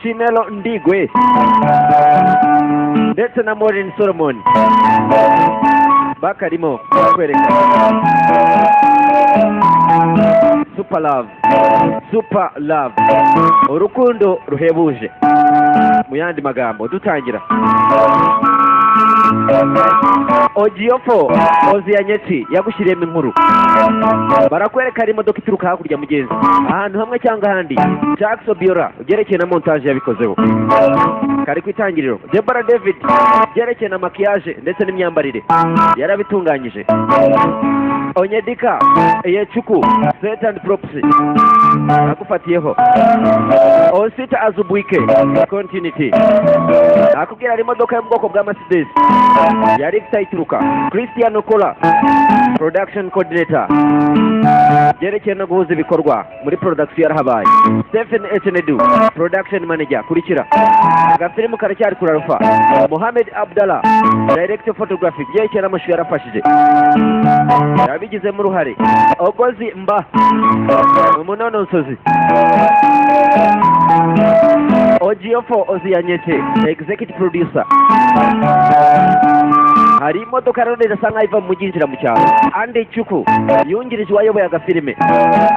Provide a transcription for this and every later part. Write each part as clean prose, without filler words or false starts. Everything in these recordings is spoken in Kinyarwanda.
Chinelo Ndigwe ndetse na Maureen Solomon bakarimo kwereka Super Love, Super Love, urukundo ruhebuje mu yandi magambo. Dutangira, Ojiofo Ozianyeti yagushyiriyemo inkuru. Barakwereka hari imodoka ituruka hakurya, mugenzi, ahantu hamwe cyangwa ahandi. Jackson Biora byerekeye na montage yabikozeho kari ku itangiriro. Deborah David byerekeye na maquillage ndetse n'imyambarire yarabitunganyije. Onyedika Yechuku, set and props agufatiyeho. Osita Azubuike, continuity. Nakubwira hari imodoka yo mu bwoko bwa Mercedes yari ifite aho ituruka. Christian Kola, production coordinator, byerekeye no guhuza ibikorwa muri production yarahabaye. Stephen Echenedu, production manager. Kurikira agafilimu karacyari kurarufa. Mohamed Abdallah, director photography, byerekeye n'amashusho yarafashije, yabigizemo uruhare. Ogozi Mba ni umunonosozi. Ojiofo Ozianyete, executive producer. Hari imodoka rero irasa nkaho iva mu mujyi yinjira mu cyaro. Andy Chuku yungirije uwayoboye agafilime.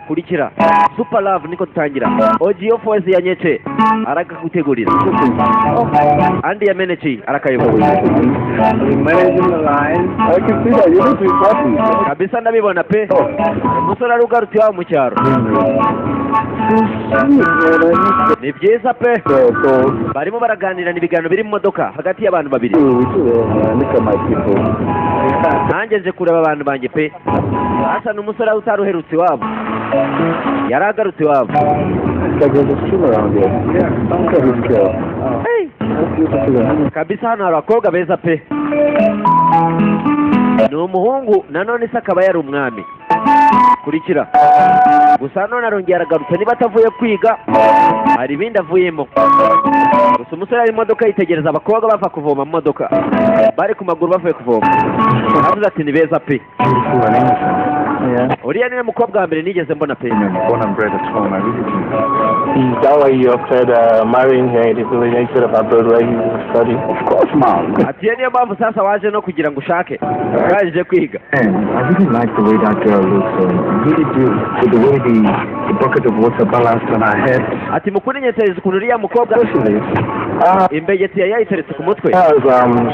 Kurikira Super Love niko dutangira. Ojiofo Ozianyete arakagutegurira, Andy Yamenechi arakayobora. Managing the line. I can see that. You need to be happy. Kabisa ndabibona pe, umusore ari ugarutse iwabo mu cyaro. So sweet, man. I miss Ni byiza pe. So, Barimo baraganirana ibiganiro biri mu modoka hagati y'abantu babiri. Look at my people. Nanjye nje kureba abantu banjye pe. Asa ni umusore utari uherutse iwabo, yari agarutse iwabo. It's like there's a stream around here. Yeah. Look at this girl. Hey. That's beautiful. Kabisa hano hari abakobwa beza pe. Ni umuhungu nanone se akaba yari umwami. Kurikira gusa, none arongera aragarutse. Niba atavuye kwiga hari ibindi avuyemo. Gusa umusore ari mu modoka yitegereza abakobwa bava kuvoma mu modoka, bari ku maguru bavuye kuvoma. Avuze ati: "Ni beza pe." Beautiful and innocent. Yeah. Uriya niwe mukobwa wa mbere nigeze mbona pe. Born and bred at home. I really do. Is that why you opted marrying here in the village instead of abroad where you study? Of course, mom. Ati: "Iyo niyo mpamvu sasa waje no kugira ngo ushake urangije kwiga." And I really like the way that girl looks. I really do. With the way the bucket of water balanced on her head. Ati: "Mukuri nyetereza ukuntu uriya mukobwa Where she lives? Imbegeti yari yayiteretse ku mutwe." As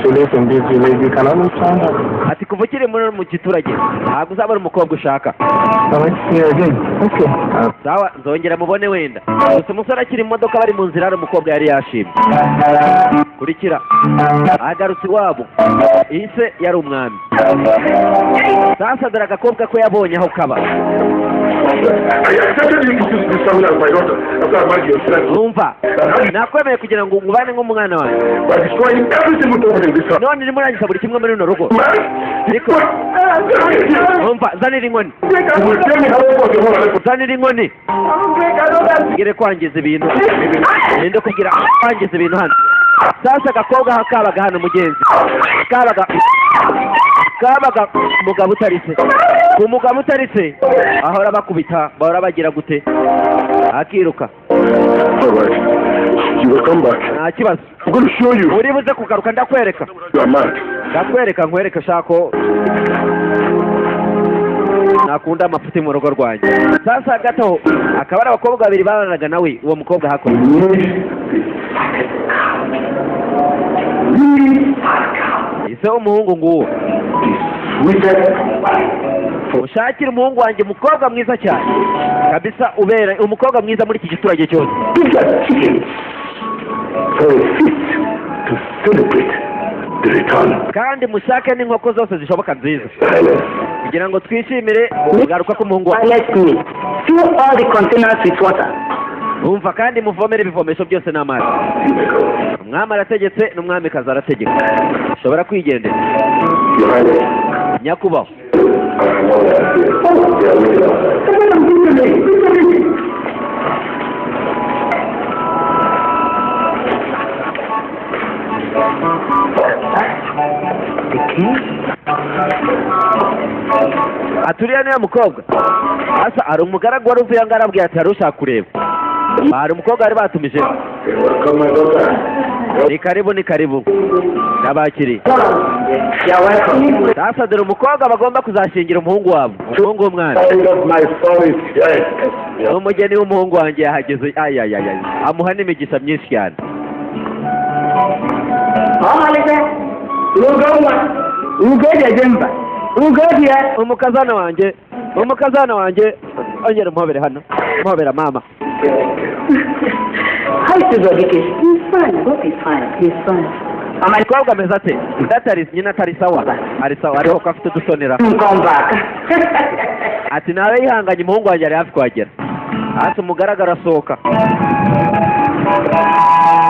she lives in this village, you can understand her. Ati: "Kuva ukiri muri mu giturage ntabwo uzabona umukobwa ushaka." I like to see her again. Okay. Sawa, nzongera mubone wenda. Gusa umusore akiri mu modoka, bari mu nzira, hari umukobwa yari yashimye. Kurikira, agarutse iwabo, ise yari umwami. Sasa dore agakobwa ko yabonye aho kaba. I accepted you into this family as my daughter after I married your son. Numva nakwemeye kugira ngo ngubane nk'umwana wanjye. By destroying every single property in this house. None urimo urangiza buri kimwe muri runo rugo. Man, Ariko umva, zanira inkoni. you will tell me how it was your whole life. Zanira inkoni ngire kwangiza ibintu. Ninde kugira kwangiza ibintu hano? Sasa agakobwa aho kabaga hano, mugenzi, kabaga umugabo utari se. Ku mugabo utari se ahora bakubita, bahora bagira gute, akiruka. All right. You will come back. Nta kibazo. I'm going to show you. Uri buze kugaruka, ndakwereka. You are mad. Ndakwereka, nkwereke shako nakunda amafuti mu rugo rwanjye. Sasa hagati aho akaba ari abakobwa babiri babanaga nawe, uwo mukobwa hakurya. Really hard cow. Ise w'umuhungu nguwo. The sweetest wife. Ushakire umuhungu wanjye umukobwa mwiza cyane kabisa, ubera umukobwa mwiza muri iki giturage cyose. Bigger chickens for a feast to celebrate the return. Kandi mushake n'inkoko zose zishoboka nziza Silence. kugira ngo twishimire kugaruka k'umuhungu wawe. Let me fill all the containers with water. Umva, kandi muvomere ibivomesho byose n'amazi. You may go. Umwami arategetse n'umwamikazi arategeka, ushobora kwigendera. Your Highness. Nyakubahwa. I know that. They are waiting outside. The king? Aturiya niwe mukobwa. Asa hari umugaragu wari uvuye aho ngaho, arabwira ati: "Hari ushaka kureba." Hari umukobwa bari batumije. Welcome, my daughter. Ni karibu, ni karibu, ndabakiriye. You're welcome. Sasa dore umukobwa bagomba kuzashingira umuhungu wabo, umuhungu w'umwami. Kind of my son is here. Umugeni w'umuhungu wanjye yahageze. Ayayayay, amuha n'imigisha myinshi cyane. Ọmalịcha. Ugo nwa. Ugo dị eje mba. Ugo dị ya. Umukazana wanjye, umukazana wanjye, ongera umuhobere hano, umuhobera mama. How is Uzodike? He's fine. I hope he's fine. He's fine. Mama, Umukobwa ameze ate? Undi atari nyina, atari sawa, ari sawa, ariho ko afite udusonera. Come back. Ati nawe yihanganye, umuhungu wanjye ari hafi kuhagera. Hasi umugaragaro asohoka,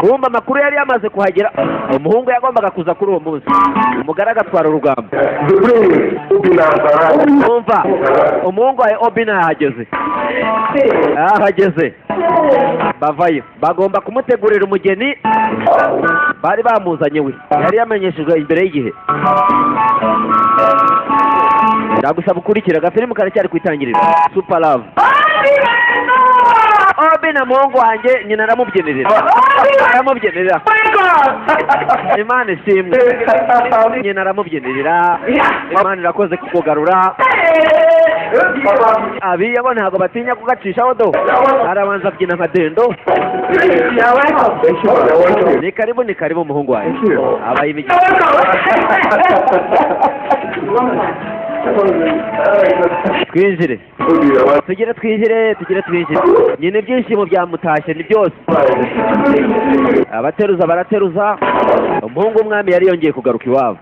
wumva amakuru yari yamaze kuhagera, umuhungu yagombaga kuza kuri uwo munsi. Umugaragu atwara urugamba. The prince, Obinna has arrived. Wumva, umuhungu wawe Obina yahageze, yahageze. Bavayo bagomba kumutegurira umugeni bari bamuzanye, we yari yamenyeshejwe imbere y'igihe. Ndagusaba ukurikira agafilimu, karacyari ku itangiriro, Super Love. Obina, muhungu wanjye! Nyina aramubyinirira, aramubyinirira. Imana ishimwe! Nyina aramubyinirira. Imana irakoze kukugarura. Abiye bo ntabwo batinya kugacishaho do, arabanza abyina nka dendo. You're welcome. Thank you. I want to. Ni karibu, ni karibu, umuhungu wanjye. Thank you. Abaye imigisha. Twinjire. Obi, I want Tugire twinjire, tugire twinjire. Nyine ibyishimo byamutashye ni byose, abateruza barateruza. Umuhungu w'umwami yari yongeye kugaruka iwabo.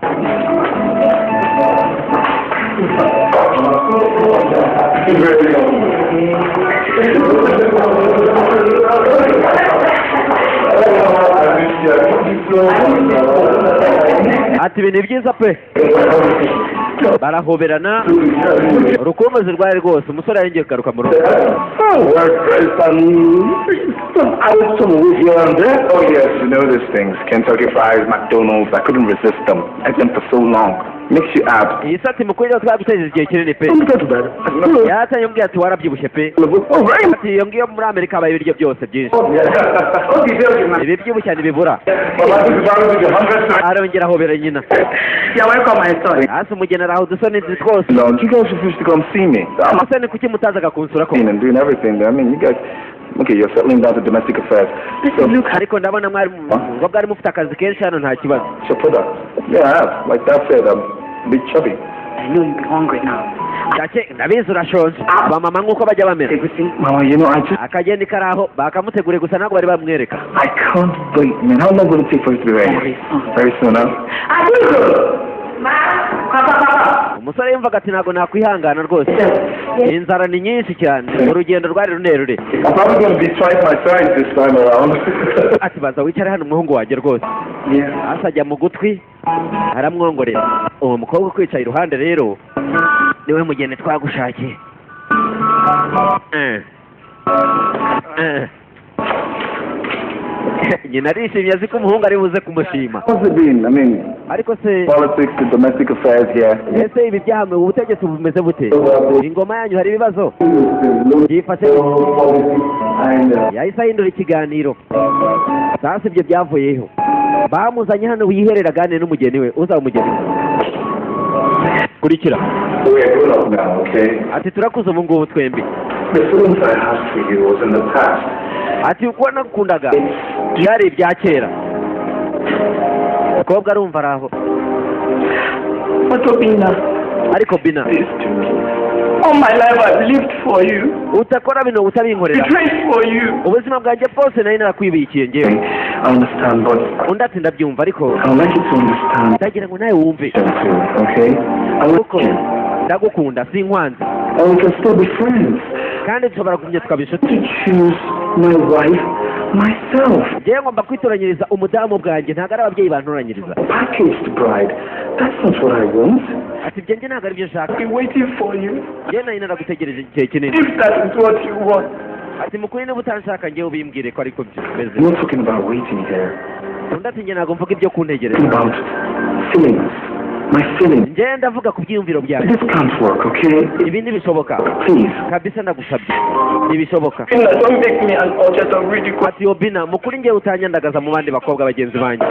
Ati ibi ni byiza pe! Barahoberana, urukumbuzi rwari rwose, umusore yari yongeye kugaruka mu rugo. Oh, well dressed and some item with here and there. Oh yes, you know these things. Kentucky Fries, McDonald's. I couldn't resist them. I ate them for so long. Makes you add. Iyi sati mukuru twagutejeje igihe kinini pe. Don't get bad. Yatangiye umbwira ati warabyibushye pe. Oh, very much. Ati iyo ngiyo muri Amerika habaye ibiryo byose byinshi, ibi byibushye ntibibura. Arongera ahobera nyina. You're welcome, my son. Hasi umugeni araho, udusoni twose. No, you guys refuse to come see me. I'm Ese ni kuki mutazaga kunsura ko? and doing everything. I mean, you guys. Okay, you're settling down to domestic affairs. So, Ariko ndabona mwari ngo bwari mufite akazi kenshi hano, nta kibazo. it's your product. Yeah, I have. Like that said, I'm a bit chubby. I know you'll be hungry now. Gake ndabizi urashonje, abamama nk'uko bajya bamera. Egusi. Mama, you know, I just Akageni kari aho bakamuteguriye, gusa ntabwo bari bamwereka. I can't wait, man. How long will it take for you to be ready? Very soon. Very soon, huh? Adugo. Ma. Papa, papa. Umusore yumvaga ati ntabwo nakwihangana rwose, inzara ni nyinshi cyane, urugendo rwari rurerure. I'm probably going to be twice my size this time around. Ati baza wicare hano, umuhungu wanjye rwose. Yeah. Hasi ajya mu gutwi aramwongorera. Uwo mukobwa ukwicaye iruhande rero niwe mugeni twagushakiye. Eh. Eh. Nyina arishimye, azi ko umuhungu ari buze kumushima. How's it been? I mean, Ariko se politics, the domestic affairs here. ese ibi byahamwe, ubutegetsi bumeze bute? Ingoma yanyu hari ibibazo byifashe? Yahise ahindura ikiganiro. Sasa ibyo byavuyeho, bamuzanye hano wiherera aganire n'umugeni we, uzaba umugeni we. Kurikira. We are grown up now, okay? Ati turakuze ubu ngubu twembi. The feelings I had for you was in the past. Ati uko nagukundaga byari ibya kera. Umukobwa arumva araho. But Obina, Ariko Bina, Please do. all my life I've lived for you. Utakora bino utabinkorera. Prayed for you. Ubuzima bwanjye bwose nari narakwibikiye ngewe. I understand, but Undi ati ndabyumva, ariko I would like you to understand ndagira ngo nawe wumve. them too, okay? I like Kuko you. ndagukunda, sinkwanze. And we can still be friends. Kandi dushobora kugumya tukaba inshuti. To choose my wife myself. Ngewe ngomba kwitoranyiriza umudamu bwanjye, ntabwo ari ababyeyi bantoranyiriza. Packaged bride. That's not what I want. Ati ibyo njye ntabwo ari byo nshaka. I've been waiting for you. Njye nari naragutegereje igihe kinini. If that is what you want. Ati mukuri, niba utanshaka ngewe ubimbwire ko ariko bimeze. I'm not talking about waiting here. Undi ati njye ntabwo mvuga ibyo kuntegereza. I'm talking about feelings. My feelings. Njye ndavuga ku byiyumviro byanjye. This can't work, okay? Ibi ntibishoboka. Please. Kabisa ndagusabye. Ntibishoboka. Obinna, don't make me an object of ridicule. Ati: "Obina, mukuri ngewe utanyandagaza mu bandi bakobwa bagenzi banjye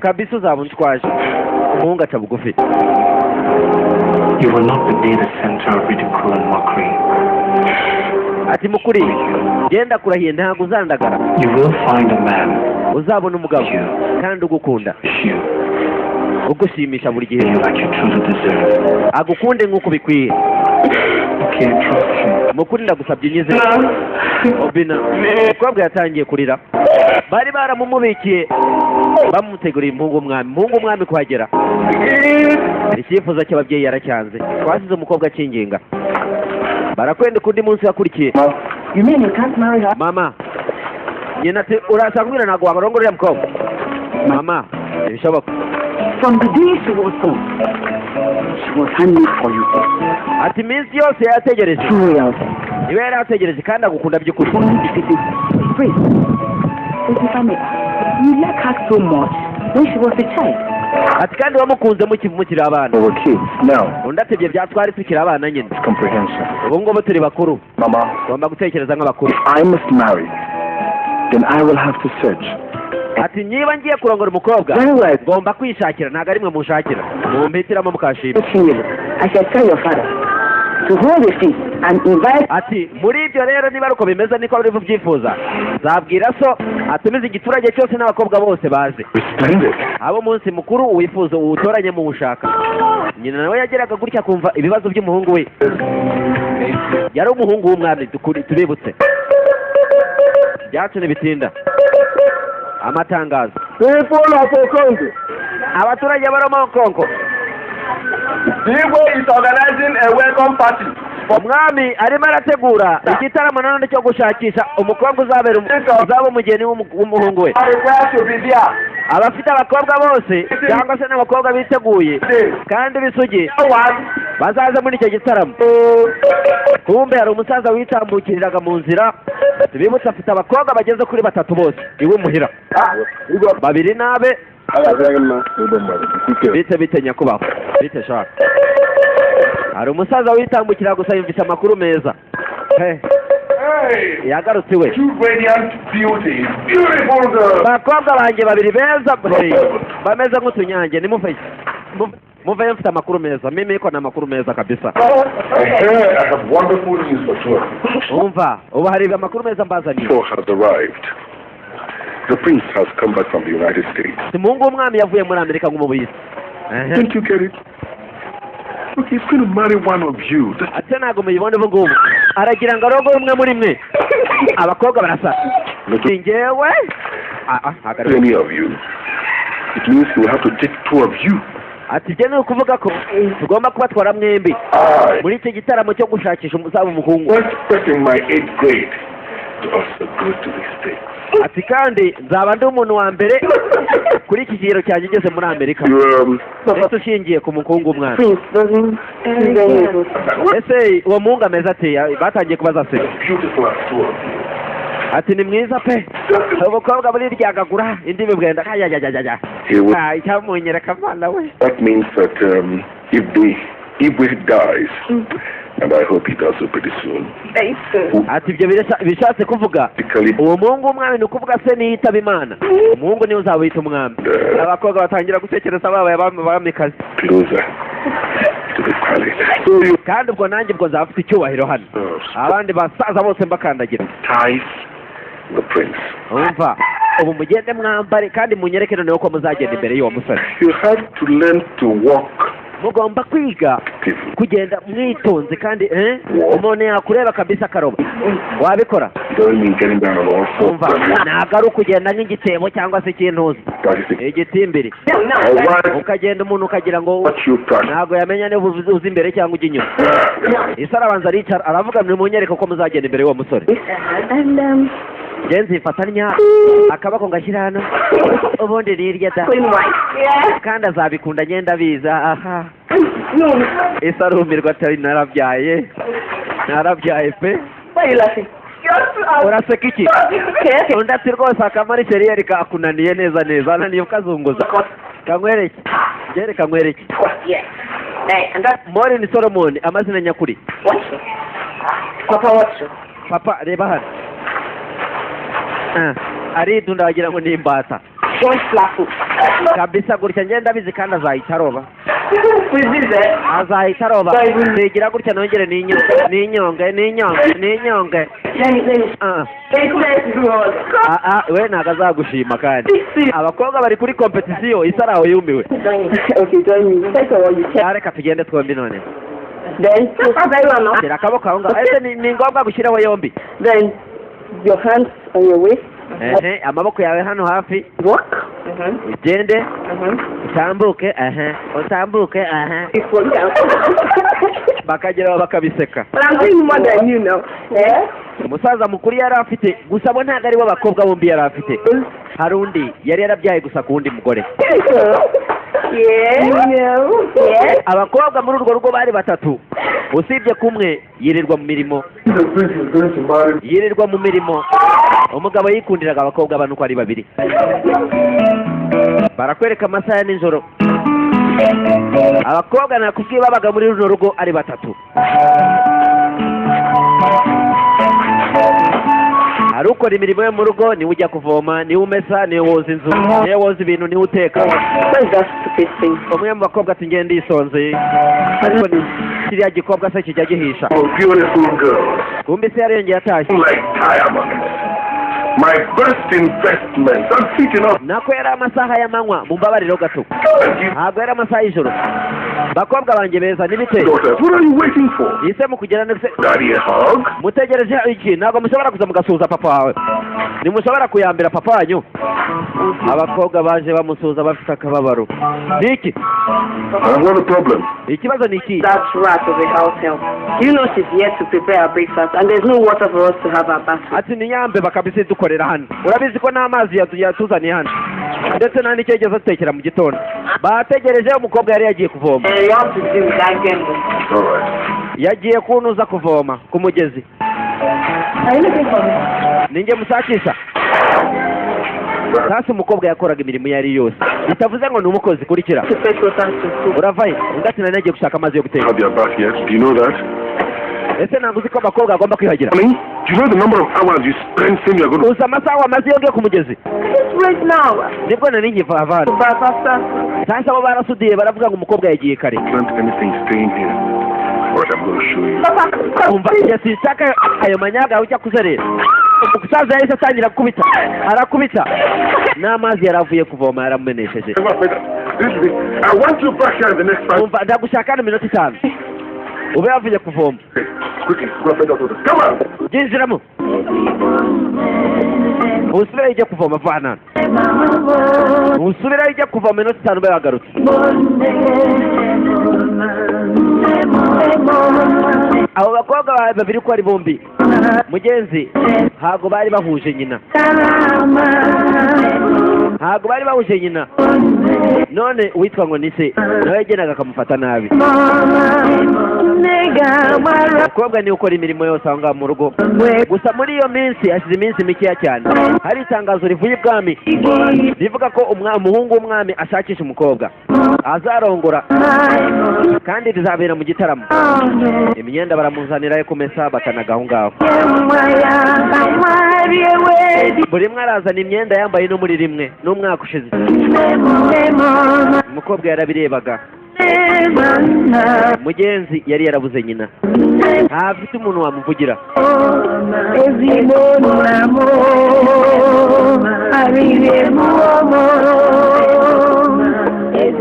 kabisa, uzaba untwaje." Umuhungu aca bugufi. You will not be the center of ridicule and mockery. Ati: "Mukuri genda kurahiye, ntabwo uzandagara." You will find a man Uzabona umugabo kandi ugukunda, you, ugushimisha buri gihe, you like you truly deserve. agukunde nk'uko bikwiye. Okay, I trust you. Mukuri ndagusabye unyize. Obina, umukobwa yatangiye kurira. Bari baramumubikiye, bamuteguriye umuhungu w'umwami. Umuhungu w'umwami kuhagera, icyifuzo cy'ababyeyi yaracyanze. Twasize umukobwa akinginga. Barakwendeka undi munsi wakurikiye. You mean you can't marry her? Mama, nyina ati: "Urashaka kubwira ntabwo wabarongora uriya mukobwa, mama? Ntibishoboka." From the day she was born, she was handmade for you. Ati: "Iminsi yose yategereje." True royalty. Niba yari ategereje kandi agukunda by'ukuri. Only defeated prince. But if I may ask, you like her so much when she was a child. Ati: "Kandi wamukunze mukiri abana." We were kids. Now, Undi ati: "Ibyo byatwari tukiri abana nyine." it's comprehension. Ubu ngubu turi bakuru. Mama, Tugomba gutekereza nk'abakuru. if I must marry, then I will have to search. Ati: "Niba ngiye kurongora umukobwa, Very well. ngomba kwishakira, ntabwo ari mwe munshakira, mumpitiramo mukashima." I shall tell your father to hold a feast and invite Ati: "Muri ibyo rero, niba ari uko bimeze, niko bari bubyifuza, nzabwira so atumize igiturage cyose n'abakobwa bose baze." Splendid. Abo umunsi mukuru wifuza uwutoranye mu ushaka. Nyina nawe yageraga gutya akumva ibibazo by'umuhungu we. Yari umuhungu w'umwami, tubibutse byacu ntibitinda amatangazo. People of Okongo, Abaturage barimo Kongo, Igwe is organizing a welcome party. Umwami arimo arategura igitaramo nanone cyo gushakisha umukobwa uzabera uzaba umugeni w'umuhungu we. Are required to be there. Abafite abakobwa bose cyangwa se n'abakobwa biteguye kandi b'isugi One, bazaze muri icyo gitaramo. Kumbe hari umusaza witambukiriraga mu nzira. Tubibutse, afite abakobwa bageze kuri batatu bose iwe muhira, babiri n'abe. Bite bite, nyakubahwa? Bite shaka? Hari umusaza witambukira gusa yumvise amakuru meza. He, hey, yagarutse iwe. Two radiant beauties, beautiful girls. Abakobwa banjye babiri beza, hey, bameze nk'utunyange, nimuveyo. Muveyo, mfite amakuru meza. Mimi iko na amakuru meza kabisa. I have wonderful news for two of you. Umva, ubu hari amakuru meza mbazaniye. Four has arrived. The prince has come back from the United States. Umuhungu w'umwami yavuye muri Amerika nk'umubizi. Ehe. Don't you get it? Look, he's going to marry one of you. Ate ntabwo muyibona? Ubu ngubu aragira ngo arongore umwe muri mwe. Abakobwa barasa. Not Ni njyewe? Ah, ah, ntabwo ari we. any of you. It means he will have to take two of you. Ati: "Ibyo ni ukuvuga ko tugomba kubatwara mwembi I, muri icyo gitaramo cyo gushakisha umuzaba umuhungu." first person in my eighth grade to also go to the States. Ati: "Kandi nzaba ndi umuntu wa mbere kuri iki kigero cyanjye ugeze muri Amerika." You, Ndetse ushingiye ku mukungu w'umwana. Prince doesn't he's very good. Ese uwo muhungu ameze ate? Batangiye kubaza se. Beautiful as two of you. Ati: "Ni mwiza pe." Ubukobwa buriryagagura, indimi bwenda kajyajyajyajya. He will, Icyamunyereka mwana we. That means that if the Igwe dies, and I hope he does so pretty soon, Very soon. Ati: "Ibyo bishatse kuvuga basically, uwo muhungu w'umwami, ni ukuvuga se niyitaba Imana, umuhungu niwe uzaba wita umwami." Abakobwa batangira gutekereza babaye abamikazi. Closer to the palace. So you Kandi ubwo nanjye ubwo nzaba mfite icyubahiro hano, abandi basaza bose mbakandagira. entice the prince. Umva, ubu mugende mwambare kandi munyereke noneho ko muzagenda imbere y'uwo musore. You have to learn to walk Mugomba kwiga actively. kugenda mwitonze kandi umuntu yakureba kabisa akaroba. Wabikora? Doesn't mean getting down on all fours. Umva, ntabwo ari ukugenda nk'igitebo cyangwa se ikintuza That is it. igitimbiri, All right. ukagenda umuntu ukagira ngo What you practice. ntabwo yamenya niba uzi imbere cyangwa ujya inyuma. Ese arabanza aricara, aravuga: "Nimunyereke ko muzagenda imbere y'uwo musore." And Ngenzi mfatanya akaboko ngashyira hano, ubundi nirya da. Queen white. Yeah. Kandi azabikunda, ngenda abiza aha. No. Ese arumirwa, atari narabyaye, narabyaye pe. Why are you laughing? You're too Uraseka iki? Okay. Undi ati: "Rwose akamarisheri kakunaniye neza neza, ananiye ukazunguza. Kanywereke ngere, kanywereke." Yeah. Hey, and that's Morin Solomon, amazina nyakuri. what? Papa, what? Papa, reba hano. Ah, aridunda wagira ngo ni imbata. One flat foot. Kabisa gutya ngenda abizi kandi azahita aroba. With this, eh? Azahita aroba. Nigira gutya nongere ninyonge, ninyonge, ninyonge, ninyonge. Let me. Ah. Let me. Ah, ah, we ntabwo azagushima. Kandi abakobwa bari kuri competition isa araho yumiwe. Join me. Okay, join me. First of all, you check. Ah, reka tugende twombi none. Then, very well now. Shyira akaboko aho ngaho. Ese ni ngombwa gushyiraho yombi? Then, your hands on your waist. Ehe, amaboko yawe hano hafi. Walk. Ugende utambuke, ehe, utambuke, ehe. Bakageraho bakabiseka. But I'm doing more than you now. Yeah? Umusaza mukuru yari afite gusa, bo ntabwo ari bo bakobwa bombi yari afite, hari undi yari yarabyaye gusa ku wundi mugore. Yeah. No. Yeah. Abakobwa muri urwo rugo bari batatu, usibye kumwe yirirwa mu mirimo. The prince is going to marry. Yirirwa mu mirimo. Umugabo yikundiraga abakobwa bane uko ari babiri. Barakwereka amasaha ya nijoro. Abakobwa nakubwiye babaga muri runo rugo ari batatu. Hari ukora imirimo yo mu rugo, niwe ujya kuvoma, niwe umesa, niwe woza inzu, niwe woza ibintu, niwe uteka. What is that stupid thing? Umwe mu bakobwa ati: "Ngende ndisonzeye." Ariko ni kiriya gikobwa se kijya gihisha. Oh, beautiful girls. Kumbe se yariyongeye atashye. Like diamonds. My best investment. I'm fit enough. Nako yari amasaha y'amanywa, mu mbabariro gato. And you Ntabwo yari amasaha y'ijoro. Bakobwa banjye beza, n'ibite? daughters, what are you waiting for? Ise mu kugera ndetse Daddy a hug? Mutegereje iki? Ntabwo mushobora kuza mugasuhuza papa wawe? Ntimushobora kuyambira papa wanyu? Abakobwa baje bamusuhuza bafite akababaro. Ni iki? I've got a problem. Ikibazo ni iki? That rat of a house help. Do you know she's here to prepare our breakfast and there's no water for us to have our bath with? Ati: "Ni yambe bakabisi dukorera hano. Urabizi ko nta mazi yatuzaniye hano, ndetse nta n'icyo yigeze adutekera mu gitondo." Bategereje umukobwa yari yagiye kuvoma. And you have to deal with that girl. All right. Yagiye kunuza kuvoma ku mugezi. Are you looking for me? Ninjye musakisha. Sasa umukobwa yakoraga imirimo iyo ari yose, bitavuze ngo ni umukozi. Kurikira. To fetch water to cook. Uravayo. Undi ati: "Nari nagiye gushaka amazi yo guteka." Have your bath yet? Do you know that? Ese ntabwo uzi ko abakobwa bagomba kwiyuhagira? Honey, do you know the number of hours you spend saying you're going to Uzi amasaha wamaze iyo ngiye ku mugezi? Just wait now. Nibwo nari nkiva hano. Bath after. Sasa bo barasudiye, baravuga ngo umukobwa yagiye kare. plant anything staying here? All right, I'm going to show you. Papa, Umva, njye sinshaka ayo manyaga ujya kuzerera. Umusaza yahise atangira gukubita, arakubita n'amazi yari avuye kuvoma yaramumenesheje. I want you back here in the next 5 Umva, ndagushaka hano iminota 5 ube yavuye kuvoma. Quickly, go and fetch that water. Come on! Byinjiramo, usubireyo ujye kuvoma vuba hano. Usubireyo ujye kuvoma, iminota 5 ube wagarutse. Abo bakobwa babiri uko ari bombi, mugenzi, ntabwo bari bahuje nyina, ntabwo bari bahuje nyina. None uwitwa ngo ni se nawe yagendaga akamufata nabi. Umukobwa niwe ukora imirimo yose aho ngaho mu rugo. Gusa muri iyo minsi, hashize iminsi mikeya cyane, hari itangazo rivuye ibwami rivuga ko umuhungu w'umwami ashakisha umukobwa azarongora, kandi rizabera mu gitaramo. Imyenda baramuzanira yo kumesa, bakanaga aho ngaho. Buri umwe arazana imyenda yambaye no muri rimwe n'umwaka ushize. Umukobwa yarabirebaga. Mugenzi yari yarabuze nyina, ntafite umuntu wamuvugira. Ezigbo nna m, arịrị m,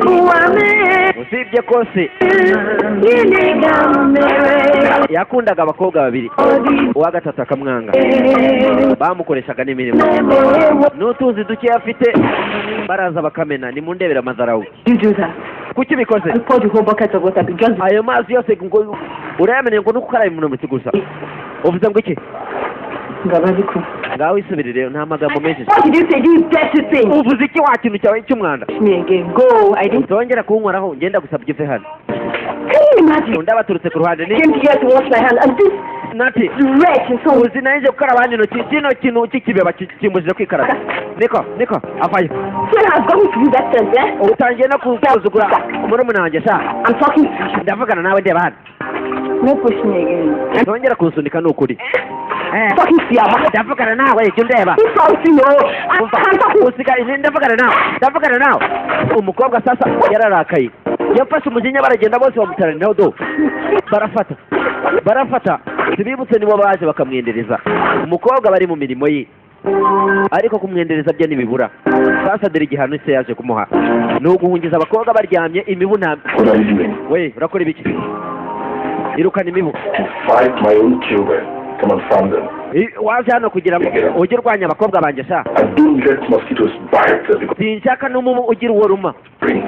ụwa mee Usibye ko se gịnị ka m mere? Yakundaga abakobwa babiri, uwa gatatu akamwanga. Bamukoreshaga n'imirimo n'utuzi duke afite baraza bakamena. Nimundebera amazarawu. You do that. Kuki ubikoze? You poured the whole bucket of water because Ayo mazi yose ngo urayamenye ngo nuko ukaraba intoki gusa? Uvuze ngo iki? Ngababiko. Ngaho isubirire, nta magambo menshi. What did you say, you dirty thing? Uvuze iki wa kintu cyawe cy'umwanda? Me again. Go. I didn't. Utongera kunkoraho, ngenda gusabye uve hano. Can you imagine? Undi abaturutse ku ruhande ni Came here to wash my hand and this nati wretch is so uzi nanjye gukaraba hano intoki, kino kintu cy'ikibeba kimbujije kwikaraba. Niko niko avayo. What has gotten to you that sense, eh? Utangiye no kusuzugura murumuna wanjye sha. I'm talking to you. Ndavugana nawe, ndeba hano. No push me again. Ntongera kunsunika, ni ukuri. Eh. Fucking Siama. Ndavugana nawe, jya undeba. Something, oh. I can't talk. Usigaye ndavugana nawe, ndavugana nawe. Umukobwa sasa yararakaye, yafashe umujinya, baragenda bose bamuteraniraho do, barafata barafata. Tubibutse, nibo baje bakamwendereza umukobwa. Bari mu mirimo ye, ariko kumwendereza bye ntibibura. Sasa dore igihano se yaje kumuha ni uguhungiza abakobwa baryamye imibu nta What are you doing? We, urakora ibiki? Irukana imibu. To fight my own children. Come and find them. Waje hano kugira ngo ujye urwanya abakobwa banjye sha. And don't let mosquitoes bite them because Sinshaka n'umubu ugira uwo ruma. brings.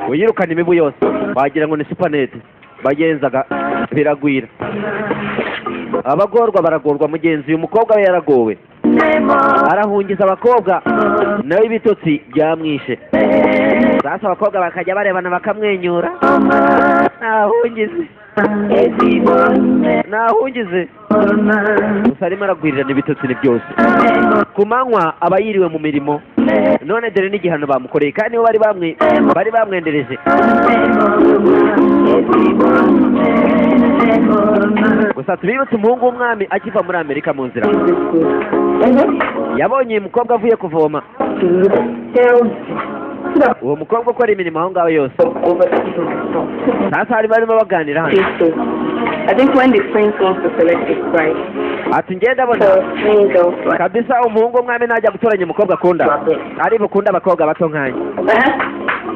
Uyirukana imibu yose, wagira ngo ni supanete bagenzaga. Biragwira, abagorwa baragorwa. Mugenzi, uyu mukobwa we yaragowe, arahungiza abakobwa, nawe ibitotsi byamwishe. Sasa abakobwa bakajya barebana bakamwenyura: nahungize, nahungize. Gusa arimo aragwirirana ibitotsi ni byose. Ku manywa aba yiriwe mu mirimo, none dore n'igihano bamukoreye, kandi nibo bari bamwe bari bamwendereje. Gusa tubibutse, umuhungu w'umwami akiva muri Amerika, mu nzira yabonye uyu mukobwa avuye kuvoma. Uwo mukobwa ukora imirimo aho ngaho yose. Sasa hari barimo baganira hano. I think when the prince wants to select his bride, Ati ngenda abona for many girls like kabisa umuhungu w'umwami najya gutoranya umukobwa akunda, ari bukunde abakobwa bato nkanjye.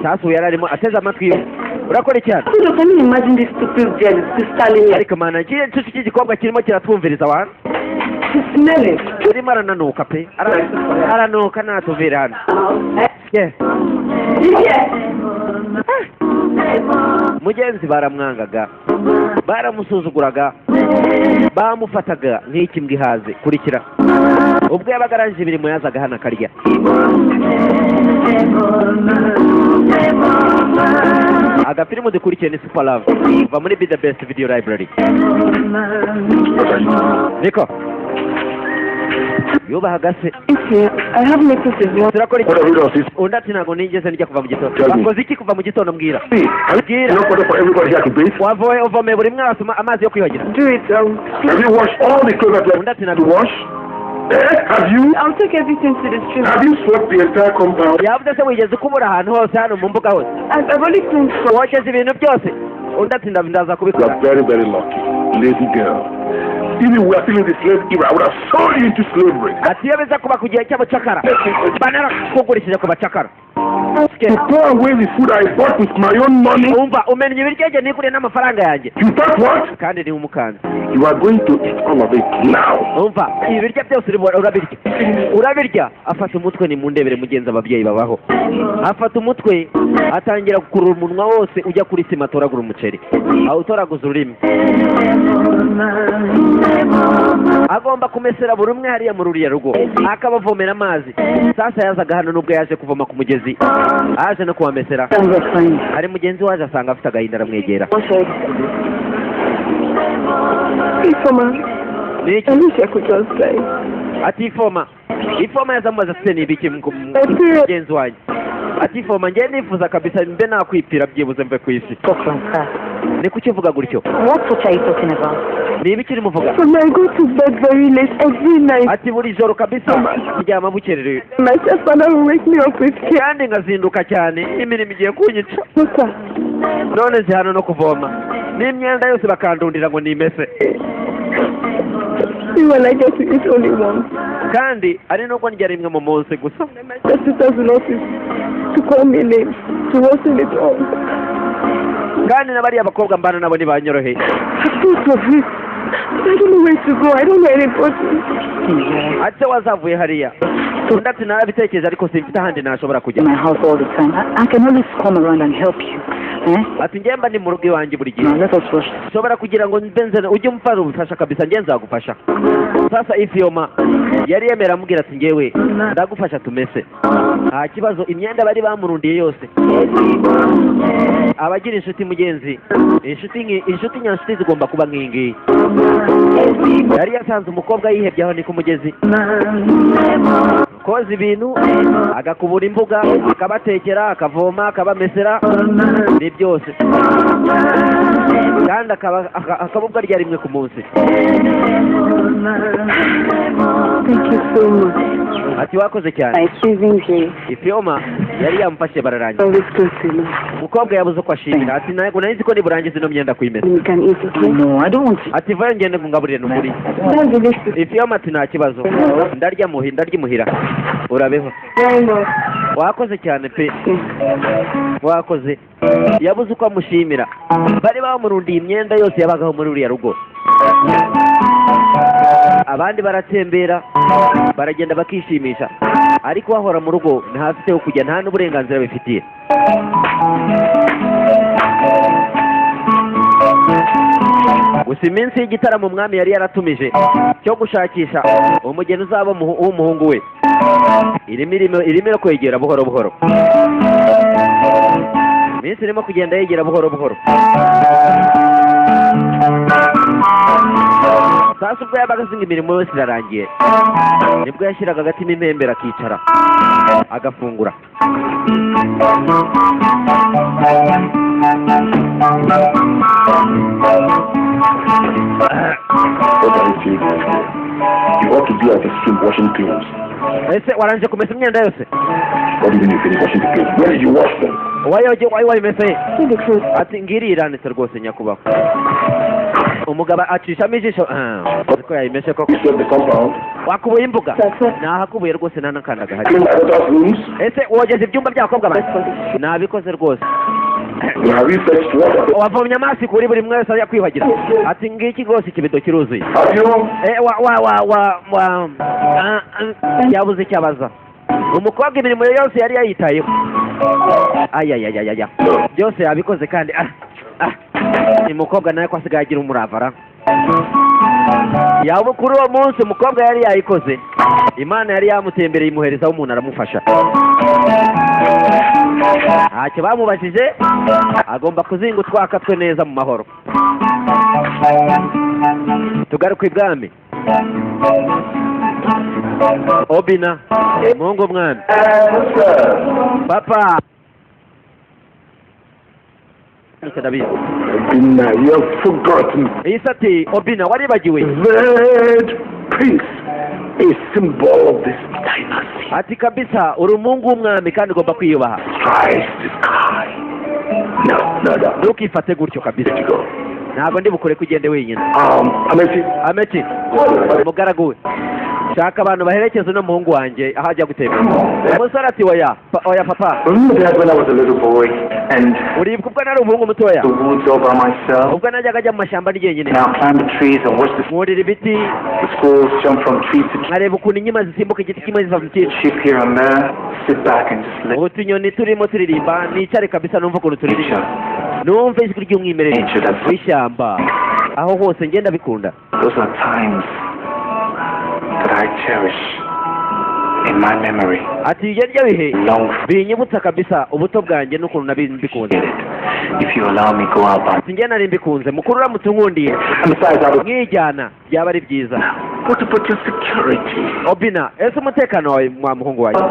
Sasa uyu yari arimo ateze amatwi ye. Urakora iki hano? So can you imagine this stupid girl is standing here? Ariko mana, kiriya gicucu cy'igikobwa kirimo kiratwumviriza wana. She's smelling. Urimo arananuka pe. Aranuka, natuvire hano. Yeah. Yeah. Mugenzi, baramwangaga, baramusuzuguraga, bamufataga nk'ikimbwa ihaze. Kurikira, ubwo yabaga arangije imirimo yazaga hano akarya. Agafilimu dukurikiye ni Super Love, kuva muri Be The Best Video Library. What are you doing? Niko yubahaga se. I have noticed his mom. Turakora iki? What have you done, sis? Undi ati ntabwo nigeze ndya kuva mu gitondo. Tell me. Wakoze iki kuva mu gitondo? Mbwira. Hey, have you enough water for everybody here to bathe? Wavoye uvomeye buri mwaka amazi yo kwiyuhagira? Do it. Have you washed all the clothes that Undi ati left to ntabwo. wash? Eh? Have you? I'll take everything to the stream. Have you swept the entire compound? Yavuze se wigeze ukubura ahantu hose hano mu mbuga hose? I've only cleaned from. Wogeze ibintu byose? Undi ati ndaza You kubikora. are very, very lucky, lady girl. Even we are still in the slave era, I would have sold you into slavery. Ati iyo biza kuba ku gihe cy'abacakara, mba narakugurishije ku bacakara. To throw away the food I bought with my own money. Umva, umennye ibiryo njye niguriye n'amafaranga yanjye. You thought what? Kandi niwe umukanzi. You are going to eat all of it now. Umva, ibiryo byose urabirya, urabirya. Afata umutwe, ni mundebere mugenzi, ababyeyi babaho. Afata umutwe atangira gukurura umunwa wose ujya kuri sima, atoragura umuceri, awutoraguza ururimi. Agomba kumesera buri umwe hariya muri ruriya rugo, akabavomera amazi. Sasa yazaga hano, nubwo yaje kuvoma ku mugezi, aje no kubamesera. Hari mugenzi waje asanga afite agahinda, aramwegera. What should I do? Ifoma, Ni iki? I wish I could just die. Ati Ifoma, Ifoma yazamubaza ati ni ibiki mugenzi wanjye? Ati Ifoma, njye nifuza kabisa mbe nakwipfira, byibuze mve ku isi. Talk like that. Ni kuki uvuga gutyo? What torture are you talking about? Ni ibiki urimo uvuga? So I go to bed very late every night. Ati buri joro kabisa ndyama bukererewe. My stepfather will wake me up with tears. Kandi nkazinduka cyane, imirimo igiye kunyica. Water. None nzi hano no kuvoma n'imyenda yose bakandundira ngo nimese. Even I get to eat only once. Kandi ari nubwo ndya rimwe mu munsi gusa. My stepsisters will notice to call me names, to worsen it all. Kandi na bariya bakobwa mbana nabo ntibanyoroheye. I thought of it. But I don't know where to go. I don't know anybody. Ati se wazavuye hariya? Undi ati narabitekereje, ariko simfite ahandi nashobora kujya. In my house all the time. I can always come around and help you. Eh? Ati njye mba ndi mu rugo iwanjye buri gihe. Now let us rush. Ushobora kugira ngo mbe nze ujye umfasha ubufasha kabisa, njye nzagufasha. Sasa Ifiyoma yari yemera, amubwira ati ngewe ndagufasha tumese, nta kibazo. Imyenda bari bamurundiye yose. Abagira inshuti mugenzi, inshuti inshuti nyanshuti zigomba kuba nk'iyi ngiyi. Yari yasanze umukobwa yihebye aho ni ku mugezi. Umukobwa Koza ibintu, agakubura imbuga, akabatekera, akavoma, akabamesera, ni byose, kandi akaba ubwo arya rimwe ku munsi. Thank you so much. Ati wakoze cyane. My saving grace. Ifeoma yari yamufashe, bararangiza. Always close to me. Umukobwa yabuze uko ashimira, ati ntabwo nari nzi ko niburangiza ino myenda kuyimesa. You can eat, okay? No, I don't want to. Ati vayo ngende ngungaburire n'ukuri. That's the least. Ifeoma ati nta kibazo, ndarya muhi, ndarya imuhira, urabeho. Very much. Wakoze cyane pe, wakoze. Yabuze uko amushimira. Bari bamurundiye imyenda yose yabagaho muri uriya rugo. Abandi baratembera, baragenda bakishimisha, ariko ahora mu rugo, ntafite ho kujya, nta n'uburenganzira bifitiye. Gusa iminsi y'igitaramo umwami yari yaratumije cyo gushakisha umugeni uzaba w'umuhungu we irimo kwegera buhoro buhoro. Iminsi irimo kugenda yegera buhoro buhoro. Sasa ubwo yabaga azinga imirimo yose irarangiye, nibwo yashyiraga agatima impembero, akicara agafungura. What are you doing here? You ought to be at the stream washing clothes. Ese warangije kumesa imyenda yose? What do you mean you finish washing the clothes? When did you wash them? Wayoge wayimeseye? See the clothes. Ati ngiri iranitse rwose, nyakubahwa. Umugabo acishamo ijisho, ah, uzi ko yayimeshe koko. You swept the compound, Wakubuye imbuga? Sir. Nahakubuye rwose, nta n'akanda gahari. cleaned my daughter's rooms. Ese wogeze ibyumba by'abakobwa That's banjye? for the street. Nabikoze rwose. Have you fetched water? Wavomye amazi kuri buri umwe wese ajya kwiyuhagira? Ati ngiki rwose, ikibido kiruzuye. Have you? Eh, wa wa wa wa wa ah, ah, yabuze icyo abaza umukobwa. Imirimo ye yose yari yayitayeho, ayayayayaya, byose yabikoze kandi ah ni umukobwa nawe ko asigaye agira umuravara. Yaba kuri uwo munsi umukobwa yari yayikoze, Imana yari yamutembereye, imuherezaho umuntu aramufasha. Ntacyo bamubajije, agomba kuzinga utwaka twe neza mu mahoro. Tugaruke ibwami. Obina, umuhungu w'umwami. Papa, ndabizi. Obinna, you have forgotten. Isi ati Obina, waribagiwe. That prince, a symbol of this dynasty. Ati kabisa uri umuhungu w'umwami kandi ugomba kwiyubaha. Tries the sky. No, no, no. Ntukifate gutyo kabisa. Let you go. Ntabwo ndi bukure ko ugende wenyine. Amechi. Ameki, umugaragu we, shaka abantu baherekeza uno muhungu wanjye aho ajya gutembera. Umusore ati oya oya papa. Remember that when I was a little boy and Uribuka ubwo nari umuhungu mutoya, the woods all by myself? ubwo najyaga ajya mu mashyamba ndi jyenyine, And I climbed the trees and watched the nkurira ibiti, the squirrels jump from tree to tree, nkareba ukuntu inkima zisimbuka igiti kimwe ziva mu kindi, sheep here and there, sit back and just let utunyoni turimo turirimba, nicare kabisa numva ukuntu turirimba, nature. numva ijwi ry'umwimerere Nature, that's w'ishyamba, aho hose ngenda bikunda. Those are times that I cherish in my memory. Ati ibyo nibyo bihe Long for binyibutsa kabisa ubuto bwanjye n'ukuntu nari mbikunze. it. If you allow me, go out by. Ati njye nari mbikunze mukuru, uramutse unkundiye And besides, I would. mwijyana byaba ari byiza. What about your security? Obina, ese umutekano wawe, mwa muhungu wanjye?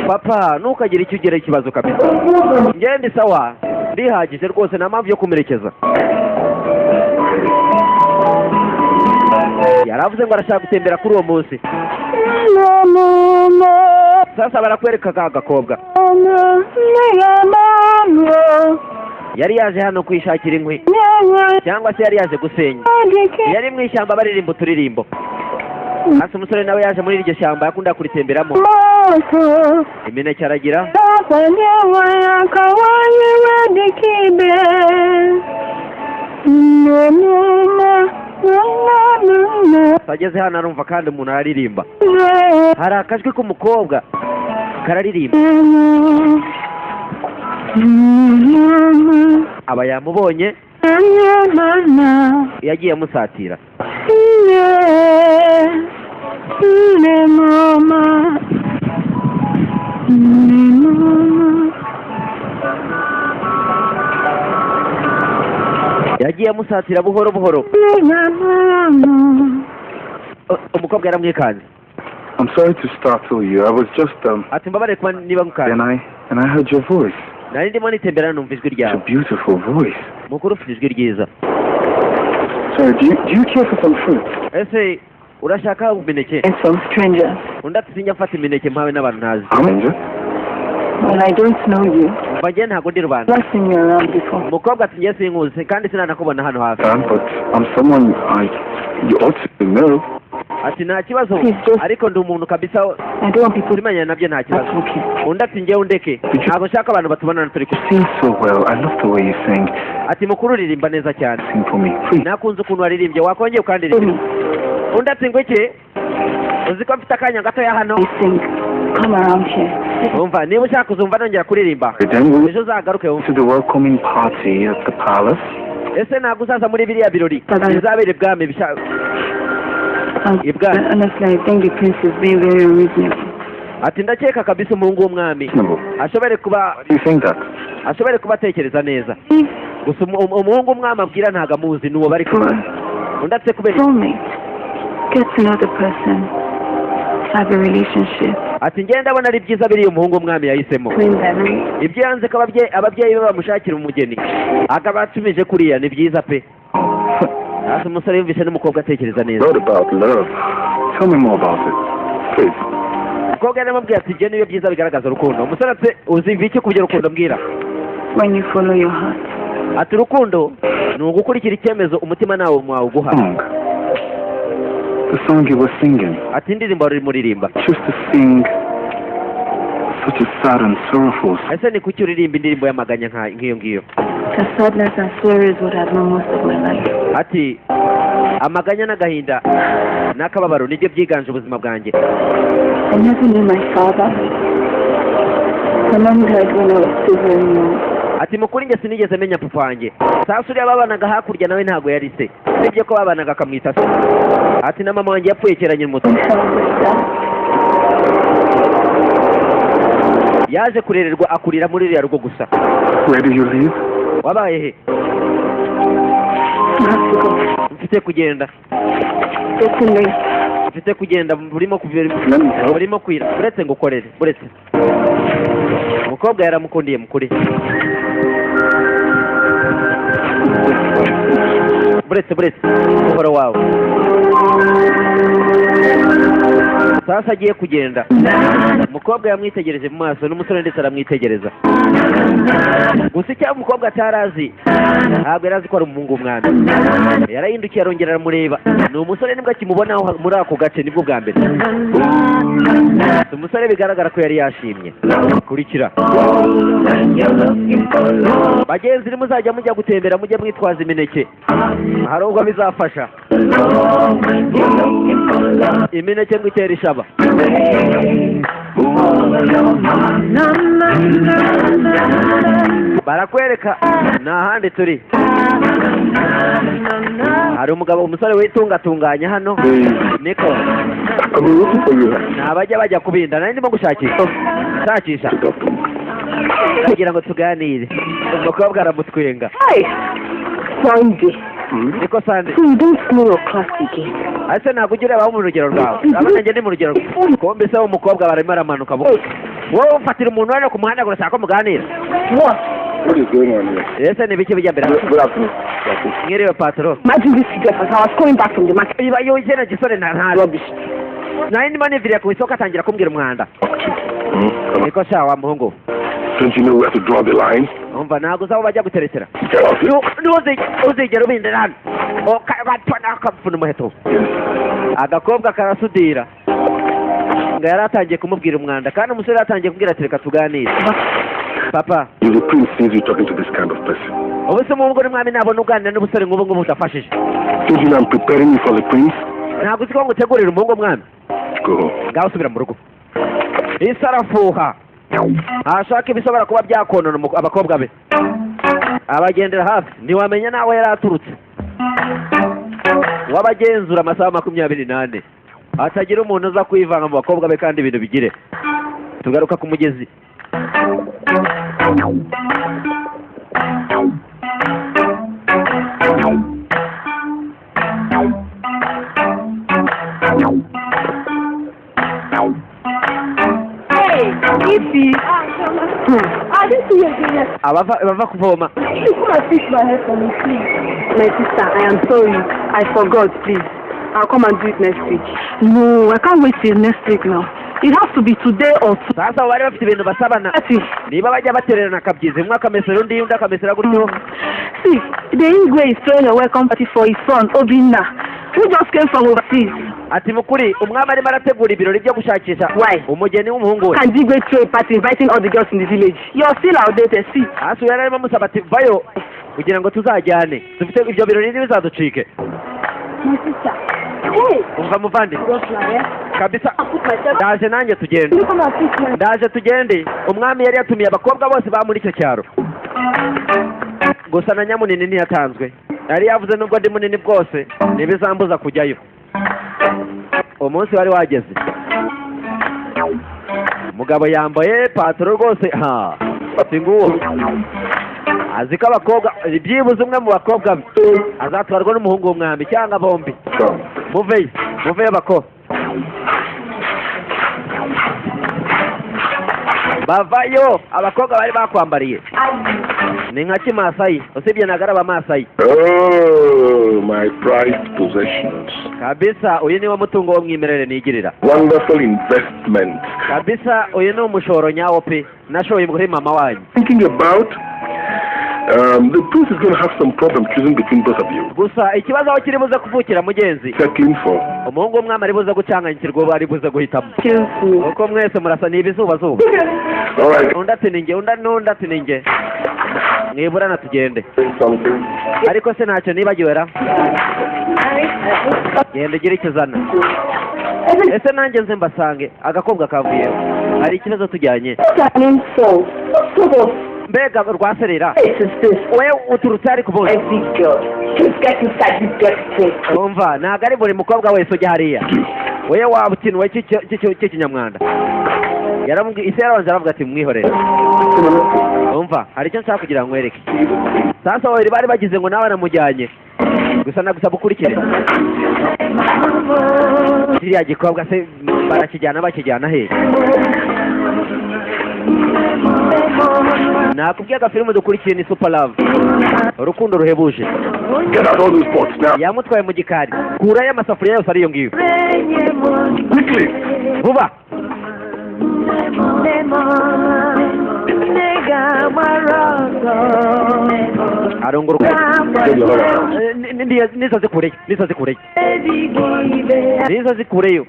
Papa, ntukagire icyo ugira ikibazo kabisa, njye ndi sawa, ndihagije rwose, nta mpamvu yo kumerekeza. Yaravuze ngo arashaka gutembera kuri uwo munsi. Sasa barakwereka ka gakobwa yari yaje hano kwishakira inkwi cyangwa se yari yaje gusenya. Yari mu ishyamba baririmba uturirimbo. Hasi umusore nawe yaje muri iryo shyamba yakunda kuritemberamo. Imineke aragira. Ageze hano arumva kandi umuntu araririmba, hari akajwi k'umukobwa kararirimba. Aba yamubonye, yagiye amusatira. Yagiye amusatira buhoro buhoro. Umukobwa yaramwikanze. I'm I'm sorry to startle you. I was just Ati mbabare kuba niba ngukanga. And I heard your voice. Nari ndimo nitembera, numva ijwi It's a ryawe. Beautiful voice. Mukuru, ufite ijwi ryiza. Sorry, do you care for some fruit? Ese urashaka imineke? And some strangers. Undi ati sinjya mfata imineke mpawe n'abantu ntazi. Stranger? Well, I don't know you. Mba njye ntabwo ndi rubanda. I've seen you around before. Umukobwa ati njye sinkuzi kandi sinanakubona hano hafi. But I'm someone I you ought to know. Ati nta kibazo, Please just- ariko ndi umuntu kabisa. I don't want people Tumenyana nabyo nta kibazo. talking. Undi ati njyewe undeke, ntabwo nshaka abantu batubonana turi kumwe. You sing so well. I love the way you sing. Ati mukuru, uririmba neza cyane. Sing for me, please. Nakunze ukuntu waririmbye, wakongeye ukandirimbira. Undi ati ngo iki? Uzi ko mfite akanya gatoya hano? I sing. Come around here. Umva, niba ushaka uzumva nongera kuririmba, Then we'll ejo uzagaruke wumve. to the welcoming party at the palace. Ese ntabwo uzaza muri biriya birori bizabera ibwami ibwami? Honestly, I think the prince is being very unreasonable. Ati ndakeka kabisa umuhungu w'umwami No. ashobore kuba Do you think that? Ashobore kuba atekereza neza. Gusa umuhungu w'umwami abwira ntabwo amuzi, n'uwo bari kumwe. Undi ati kubera iki? Soulmate. Get to know the person. Have a relationship. Ati ngenda ndabona ari byiza biriya umuhungu w'umwami yahisemo. Between them. Ibyo yanze ko ababyeyi be bamushakira umugeni, akaba atumije kuriya, ni byiza pe. Hasi umusore yumvise n'umukobwa atekereza neza. Not about love. Tell me more about it, please. Umukobwa yaramubwiye ati ibyo nibyo byiza bigaragaza urukundo. Umusore ati uzi iki ku by'urukundo? Mbwira. When you follow your heart. Ati urukundo ni ugukurikira icyemezo umutima nawe mwawuguha. Song. The song you were singing. Ati indirimbo wari urimo uririmba. Just to sing such a sad and sorrowful song. Ese ni kuki uririmba indirimbo y'amaganya nk'iyo ngiyo? The sadness and sorrow is what I've known most of my life. Ati amaganya n'agahinda n'akababaro nibyo byiganje ubuzima bwanjye. I never knew my father. My mom died when I was still very young. Ati mukuri njye sinigeze menya papa wanjye. Sasa uriya babanaga hakurya nawe ntabwo yari se, usibye ko babanaga akamwita se. Ati na mama wanjye yapfuye kera nkiri muto. I have a sister. Yaje kurererwa, akurira muri ruriya rugo gusa. Where do you live? Wabaye he? I have to go. Mfite kugenda. Getting late. Mfite kugenda, burimo kubira. Let me help. Burimo kwira, uretse ngo ukorere, uretse umukobwa yaramukundiye mukuri. Buretse, buretse, buhoro wawe. Sasa agiye kugenda, umukobwa yamwitegereje mu maso, n'umusore ndetse aramwitegereza. Gusa icyo umukobwa atarazi, ntabwo yari azi ko ari umuhungu w'umwami. Yarahindukiye, arongera aramureba, ni umusore nibwo akimubona aho muri ako gace, nibwo bwa mbere. Umusore bigaragara ko yari yashimye. Kurikira bagenzi, nimuzajya mujya gutembera mujye mwitwaza imineke, hari ubwo bizafasha. Imineke ngo itera ishaba. Barakwereka ni ahandi turi, hari umugabo, umusore witungatunganya hano niko. I've been looking for you. Ni abajya bajya kubinda, nari ndimo gushakisha shakisha kugira ngo tuganire. Umukobwa aramutwenga. Hi! Sunday. Niko Sande. So you don't know your class again. Ese ntabwo ujya ureba mu rugero rwawe? Urabona njye ndi mu rugero rwawe, kumbe se w'umukobwa barimo aramanuka buke. Wowe ufatira umuntu hano ku muhanda ngo urashaka ko muganira? What? What is going on here? Ese ni ibiki bijya mbere? Good afternoon. Mwiriwe, patron. Imagine this idiot as I was coming back from the market. Iba yo kino gisore nta Rubbish. Nari ndimo niviriye ku isoko, atangira kumbwira umwanda. Niko sha wa muhungu. Don't you know where to draw the line? Umva, ntabwo uzi aho bajya guterekera. Get off here. Ntuzigera ubindira hano batona akapfuna umuheto. Agakobwa karasudira ngo yari atangiye kumubwira umwanda, kandi umusore yari atangiye kubwira ati reka tuganire, papa. If the prince sees you talking to this kind of person, Ubu se umuhungu n'umwami nabona uganira n'ubusore nk'ubu ngubu budafashije? Don't you know I'm preparing you for the prince? Ntabwo uzi ko ngutegurira umuhungu w'umwami? Go home. Ngaho usubira mu rugo. Isi arafuha, ntashaka ibishobora kuba byakonona abakobwa be, abagendera hafi, ntiwamenya n'aho yari aturutse. Wabagenzura amasaha 24, hatagira umuntu uza kwivanga mu bakobwa be kandi ibintu bigire. Tugaruka ku mugezi. Fifi. I didn't see you again yesterday. Abava bava kuvoma. Please come and fix my hair for me, please. My sister, I am sorry. I forgot, please. I'll come and do it next week. No, I can't wait till next week now. It has to be today or Sasa bari bafite ibintu basabana. 2:30. Niba bajya batererana akabyizi, umwe akamesera undi, undi akamesera gutyo. See, the Igwe is throwing a welcome party for his son, Obinna, who just came from overseas. Ati mukuri umwami arimo arategura ibirori byo gushakisha Why? Umugeni w'umuhungu we. Can Igwe throw a party inviting all the girls in the village? You're still outdated, see. Hasi yari arimo amusaba ati vayo kugira ngo tuzajyane, dufite ibyo birori ntibizaducike. My sister. Hey! Umva muvandi. Just now, eh? Kabisa. I put myself. Ndaje nanjye tugende. You come and fix my Ndaje tugende. Umwami yari yatumiye abakobwa bose ba muri icyo cyaro, gusa na nyamunini ntiyatanzwe. Yari yavuze nubwo ndi munini bwose ntibizambuza kujyayo. Umunsi wari wageze, umugabo yambaye patoro rwose. Ha, si nguwo azi ko abakobwa, byibuze umwe mu bakobwa be azatwarwa n'umuhungu w'umwami cyangwa bombi. Come. Muveyo, muveyo bako. Bavayo abakobwa bari bakwambariye ni nka kimasayi, usibye nagara abamasayi. Oh, my prized possessions. Kabisa uyu niwo mutungo w'umwimerere nigirira. Wonderful investment. Kabisa uyu ni umushoro nyawo pe nashoye kuri mama wanyu. Thinking about the prince is going to have some problem choosing between both of you. Gusa ikibazo aho kiri buze kuvukira mugenzi, Settling for. Umuhungu w'umwami ari buze gucanganyikirwa uwo ari buze guhitamo, Kills me. kuko mwese murasa n'ibizubazuba. All right. Undi ati ni njye, undi n'undi ati ni njye. Mwiburana tugende. Something. Ariko se ntacyo nibagiwe ra? Genda ugire icyo uzana. Ese nanjye nze mbasange? Agakobwa kavuyeho, hari ikibazo tujyanye? What an insult. What sort of Mbega rwaserera! place is this? We uturutse ari kubundi. Every girl. Please get inside this dirty place. Umva, ntabwo ari buri mukobwa wese ujya hariya. We waba ikintu cy'ikinyamwanda. Yaramubwiye, isi yarabanza aravuga ati mwihorere. Umva, hari icyo nshaka kugira ngo nkwereke. Sasa babiri bari bagize ngo nawe aramujyanye gusa. Nagusaba ukurikire kiriya gikobwa. Se barakijyana, bakijyana he? Nakubwiye agafilmu dukurikiye ni Super Love, urukundo ruhebuje. Get out all those pots now. Yamutwaye mu gikari, kurayo amasafuriya yose ariyo ngiyo. Quickly. Vuba. Arunguruka. Get your other. Eh, nizo zikureyo, nizo zikureyo, nizo zikureyo.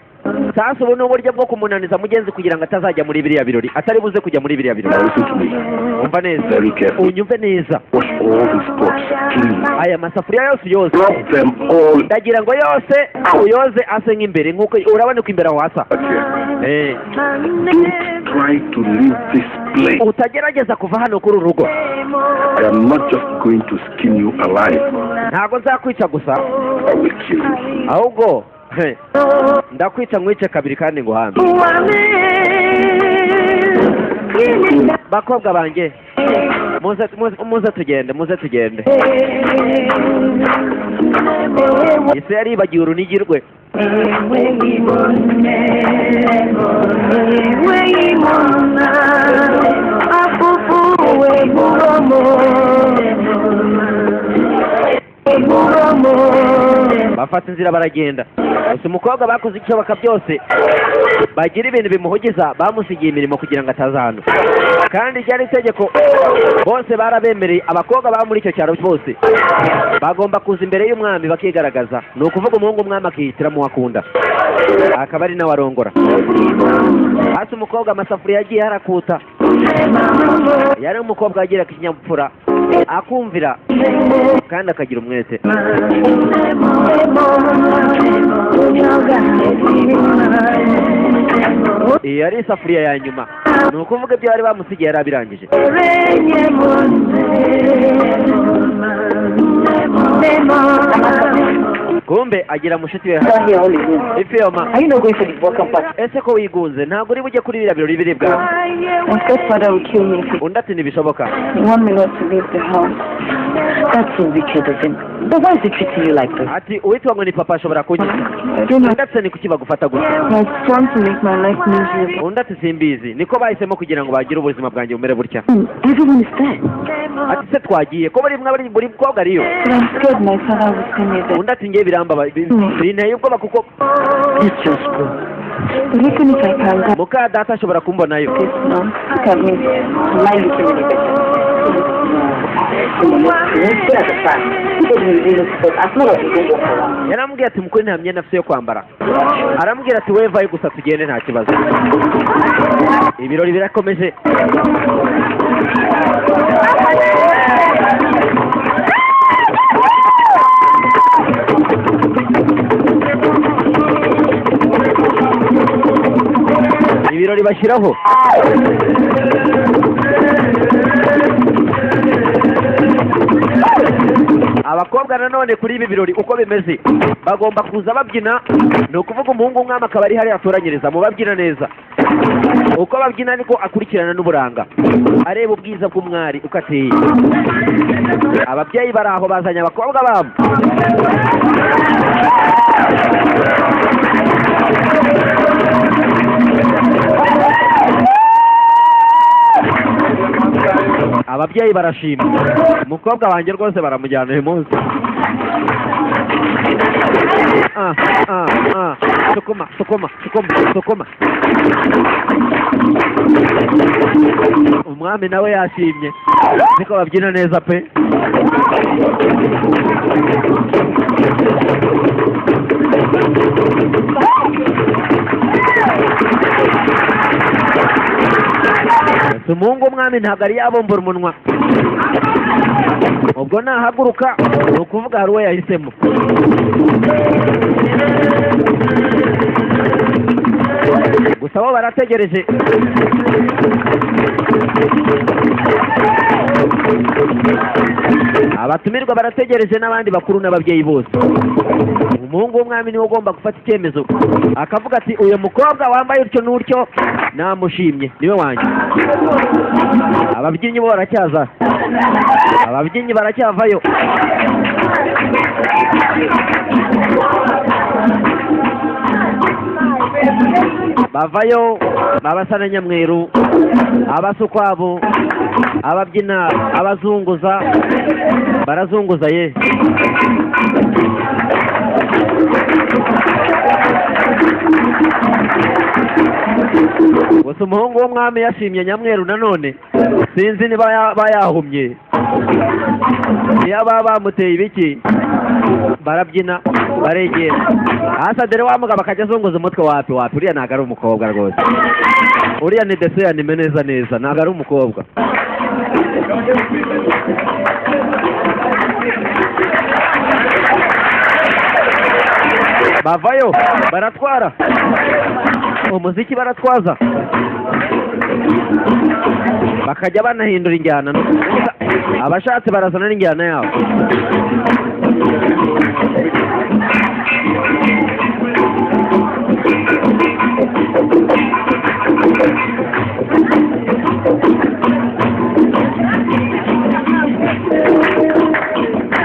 Sasa ubu ni uburyo bwo kumunaniza mugenzi kugira ngo atazajya muri biriya birori, atari buze kujya muri biriya birori. Now listen to me. Umva neza. Very carefully. Unyumve neza. Wash all these pots clean. Aya masafuriya yose yose, Drop them all ndagira ngo yose uyoze ase nk'imbere, nk'uko urabona ko imbere aho hasa. out here. Eh, Don't try to leave this place. Utagerageza kuva hano kuri uru rugo. I am not just going to skin you alive. Ntabwo nzakwica gusa, I will kill you. ahubwo he, ndakwica nkwice kabiri kandi nguhambe. Bakobwa banjye, muze muze muze tugende, muze tugende. Ese yaribagiwe urunigi rwe? Bafata inzira baragenda. Gusa umukobwa bakoze ishoboka byose bagira ibintu bimuhugiza, bamusigiye imirimo kugira ngo ataza hano, kandi ryari itegeko, bose barabemereye. Abakobwa baba muri icyo cyaro bose bagomba kuza imbere y'umwami bakigaragaza, ni ukuvuga umuhungu umwami akihitiramo uwo akunda akaba ari nawe arongora. Hasi umukobwa amasafuriya yagiye harakuta. Yari umukobwa wagiraga ikinyabupfura, akumvira kandi akagira umwete. Iyi yari isafuriya ya nyuma, ni ukuvuga ibyo bari bamusigiye yari abirangije. Kumbe agira mushiki we. Down here all alone. Ifeoma. Are you not going for the welcome party? Ese ko wigunze, ntabwo uri bujye kuri biriya birori biri bwawe? My stepfather will kill me if he Undi ati ntibishoboka. want me not to leave the house. That's so wicked of him. But why is he treating you like this? Ati uwitwa ngo ni papa ashobora kunyica. I don't know. Undi ati ni kuki bagufata gutya? My want to make my life miserable. Undi ati simbizi, niko bahisemo kugira ngo bagire ubuzima bwanjye bumere butya. Everyone is there. Ati se twagiye ko buri mwe buri mukobwa ariyo? But I'm scared my father will see me there. Undi ati ngiye birambaba binteye ubwoba kuko Let's just go. But even if I can go muka data ashobora kumbonayo. this now, look at me. Am I looking any better? Stay at the back. Nobody will really notice us as long as we don't walk around. Yaramubwiye ati mukuri nta myenda afite yo kwambara. Aramubwira ati we vayo gusa tugende, nta kibazo. Ibirori birakomeje. Ibirori bashyiraho. Abakobwa nanone kuri ibi birori uko bimeze bagomba kuza babyina, ni ukuvuga umuhungu w'umwami akaba ari hariya atoranyiriza mu babyina neza. Uko babyina niko akurikirana n'uburanga, areba ubwiza bw'umwari uko ateye. Ababyeyi bari aho bazanye abakobwa babo. Ababyeyi barashima, umukobwa wanjye rwose baramujyana uyu munsi. Ah, ah, ah. Sukuma, sukuma, sukuma, sukuma. Umwami nawe yashimye, niko babyina neza pe. Ese umuhungu w'umwami ntabwo ari yabumbura umunwa? Ubwo nahaguruka ni ukuvuga hari uwo yahisemo. Gusa bo barategereje. Abatumirwa barategereje n'abandi bakuru n'ababyeyi bose. Umuhungu w'umwami niwe ugomba gufata icyemezo, akavuga ati uyu mukobwa wambaye utyo n'utyo namushimye, niwe wanjye. Ababyinnyi bo baracyaza, ababyinnyi baracyavayo. Bavayo babasa na nyamweru, abasa ukwabo, ababyina, abazunguza barazunguza ye. Gusa umuhungu w'umwami yashimye nyamweru nanone, sinzi niba bayahumye, niba baba bamuteye ibiki. Barabyina, baregera hasi, dore wa mugabo akajya azunguza umutwe. Wapi wapi, uriya ntabwo ari umukobwa rwose, uriya ni dese yanime neza neza, ntabwo ari umukobwa. Bavayo baratwara umuziki, baratwaza, bakajya banahindura injyana, abashatse barazana n'injyana yabo.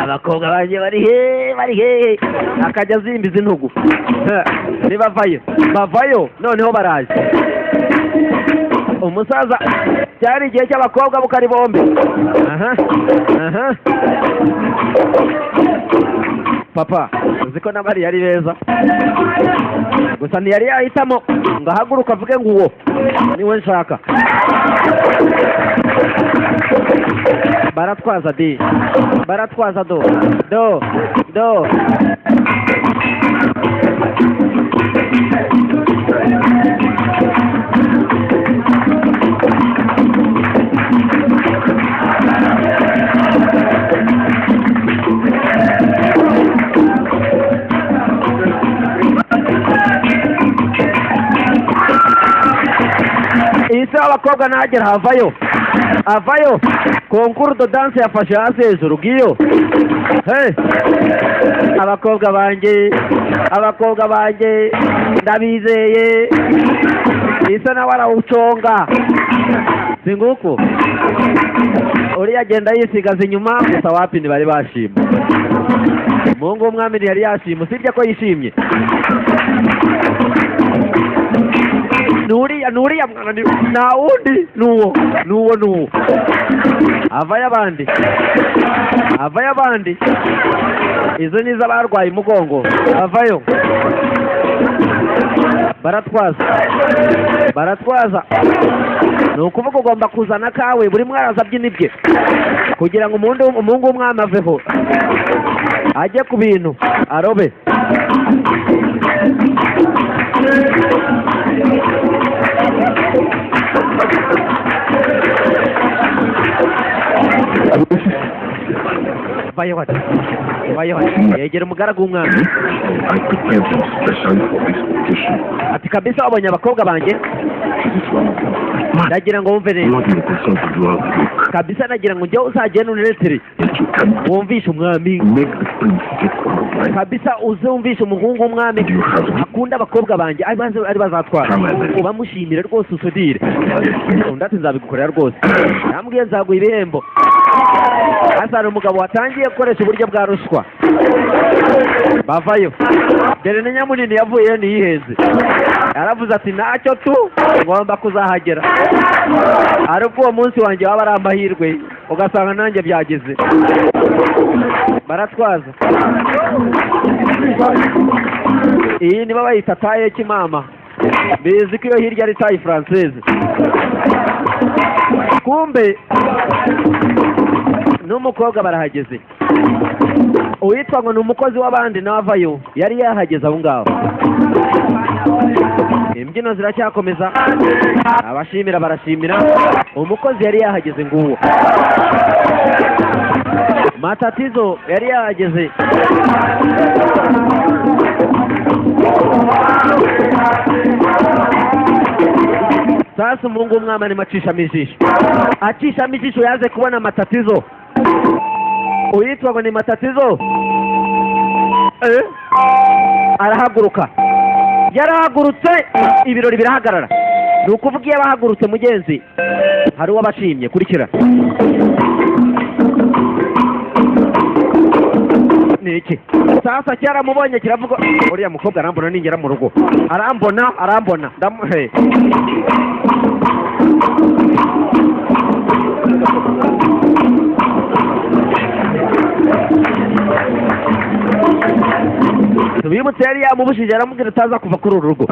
Abakobwa banjye bari he, bari he? Akajya azimbiza intugu. Nibavayo, bavayo noneho baraje. Umusaza, cyari igihe cy'abakobwa bukari bombi. Aha aha, papa, uzi ko na Mariya ari beza, gusa ntiyari yahitamo ngo ahaguruke avuge ngo uwo niwe nshaka. Baratwaza di, baratwaza do do do. Iyi se w'abakobwa ntagera havayo, avayo concours de danse yafashe hasi hejuru ngiyo. Hey! Abakobwa banjye, abakobwa banjye, ndabizeye. Isa nawe arawuconga, si nguku uriya agenda yisigaza inyuma gusa. Wapi, ntibari bashima. Umuhungu w'umwami ntiyari yashima, usibye ko yishimye. Nuriya, nuriya mwana nta wundi, nuwo, nuwo, nuwo. Avayo abandi, avayo abandi. Izo ni iz'abarwaye umugongo. Avayo, baratwaza, baratwaza. Ni ukuvuga ugomba kuzana kawe, buri mwaraza abyina ibye kugira ngo umuhungu w'umwami aveho ajye ku bintu arobe. Vayo hano, vayo hano. Yegera umugaragu w'umwami. I prepared them specially for this occasion. Ati kabisa wabonye abakobwa banjye. This is one of them. Ndagira ngo wumve neza. Not in the person to do all the work. Kabisa nagira ngo njyewe uzagende uneretere Yet you can wumvishe umwami. make the prince take one of mine. Kabisa uzumvishe umuhungu w'umwami Do you have akunda abakobwa banjye ari bazatwara, ubamushimire rwose, usudire. Undi ati nzabigukorera rwose, yambwiye nzaguha ibihembo. Hasi hari umugabo watangiye gukoresha uburyo bwa ruswa. Bavayo dore na nyamunini yavuyeyo ntiyihenze, yaravuze ati ntacyo tu, ngomba kuzahagera, ariko uwo munsi wanjye waba ari amahirwe ugasanga nanjye byageze. Baratwaza. Iyi niba bayita taille kimama, bizi ko iyo hirya ari taille française. Kumbe n'umukobwa barahageze, uwitwa ngo ni umukozi w'abandi nawe avayo, yari yahageze aho ngaho. Imbyino ziracyakomeza, abashimira barashimira. Umukozi yari yahageze, nguwo matatizo yari yahageze. Sasa umuhungu w'umwami arimo acishamo ijisho, acishamo ijisho, yaje kubona matatizo, uwitwa ngo ni matatizo. Eh? Arahaguruka, yarahagurutse, ibirori birahagarara. Ni ukuvuga iyo abahagurutse mugenzi hari uwabashimye. Kurikira, ni iki sasa cyaramubonye, kiravuga uriya mukobwa arambona ningera mu rugo, arambona, arambona, ndamuhe. Tubibutse yari yamubujije, aramubwira ataza kuva kuri uru rugo.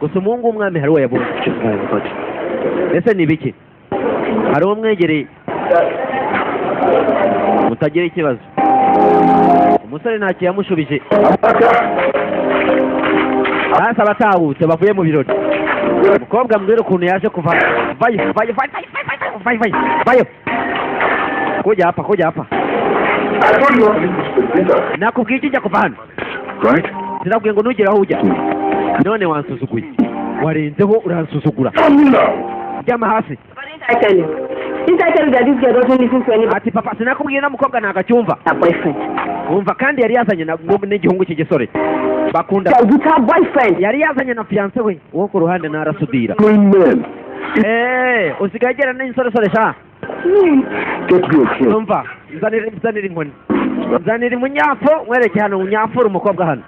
Gusa umuhungu w'umwami hari uwo yabonye. Ese ni ibiki? Hari uwo mwegereye, mutagira ikibazo. Umusore ntacyo yamushubije. Hasi abatahutse bavuye mu birori, umukobwa mbwira ukuntu yaje kuva. Vayo, vayo, vayo, vayo, vayo, vayo, vayo, kujya hapa, kujya hapa. I told you not to leave this place, didn't I? Nakubwiye iki? Jya kuva hano. Right? Sinakubwiye ngo ntugere aho ujya? None wansuzuguye, warenzeho uransuzugura. Come now. Ryama hasi. Didn't I tell you? Didn't I tell you that this girl doesn't listen to anybody? Ati papa, sinakubwiye na mukobwa ntabwo acyumva. Her boyfriend. Wumva kandi yari yazanye na n'igihungu cy'igisore bakunda. Girl with her boyfriend. Yari yazanye na fiancé we wo ku ruhande ntarasudira. Going men. Eh, usigaye agera n'insoresore sha. Get me a cane. Umva, nzanira, nzanira inkoni, nzanira umunyafo mwereke hano, unyafura umukobwa hano.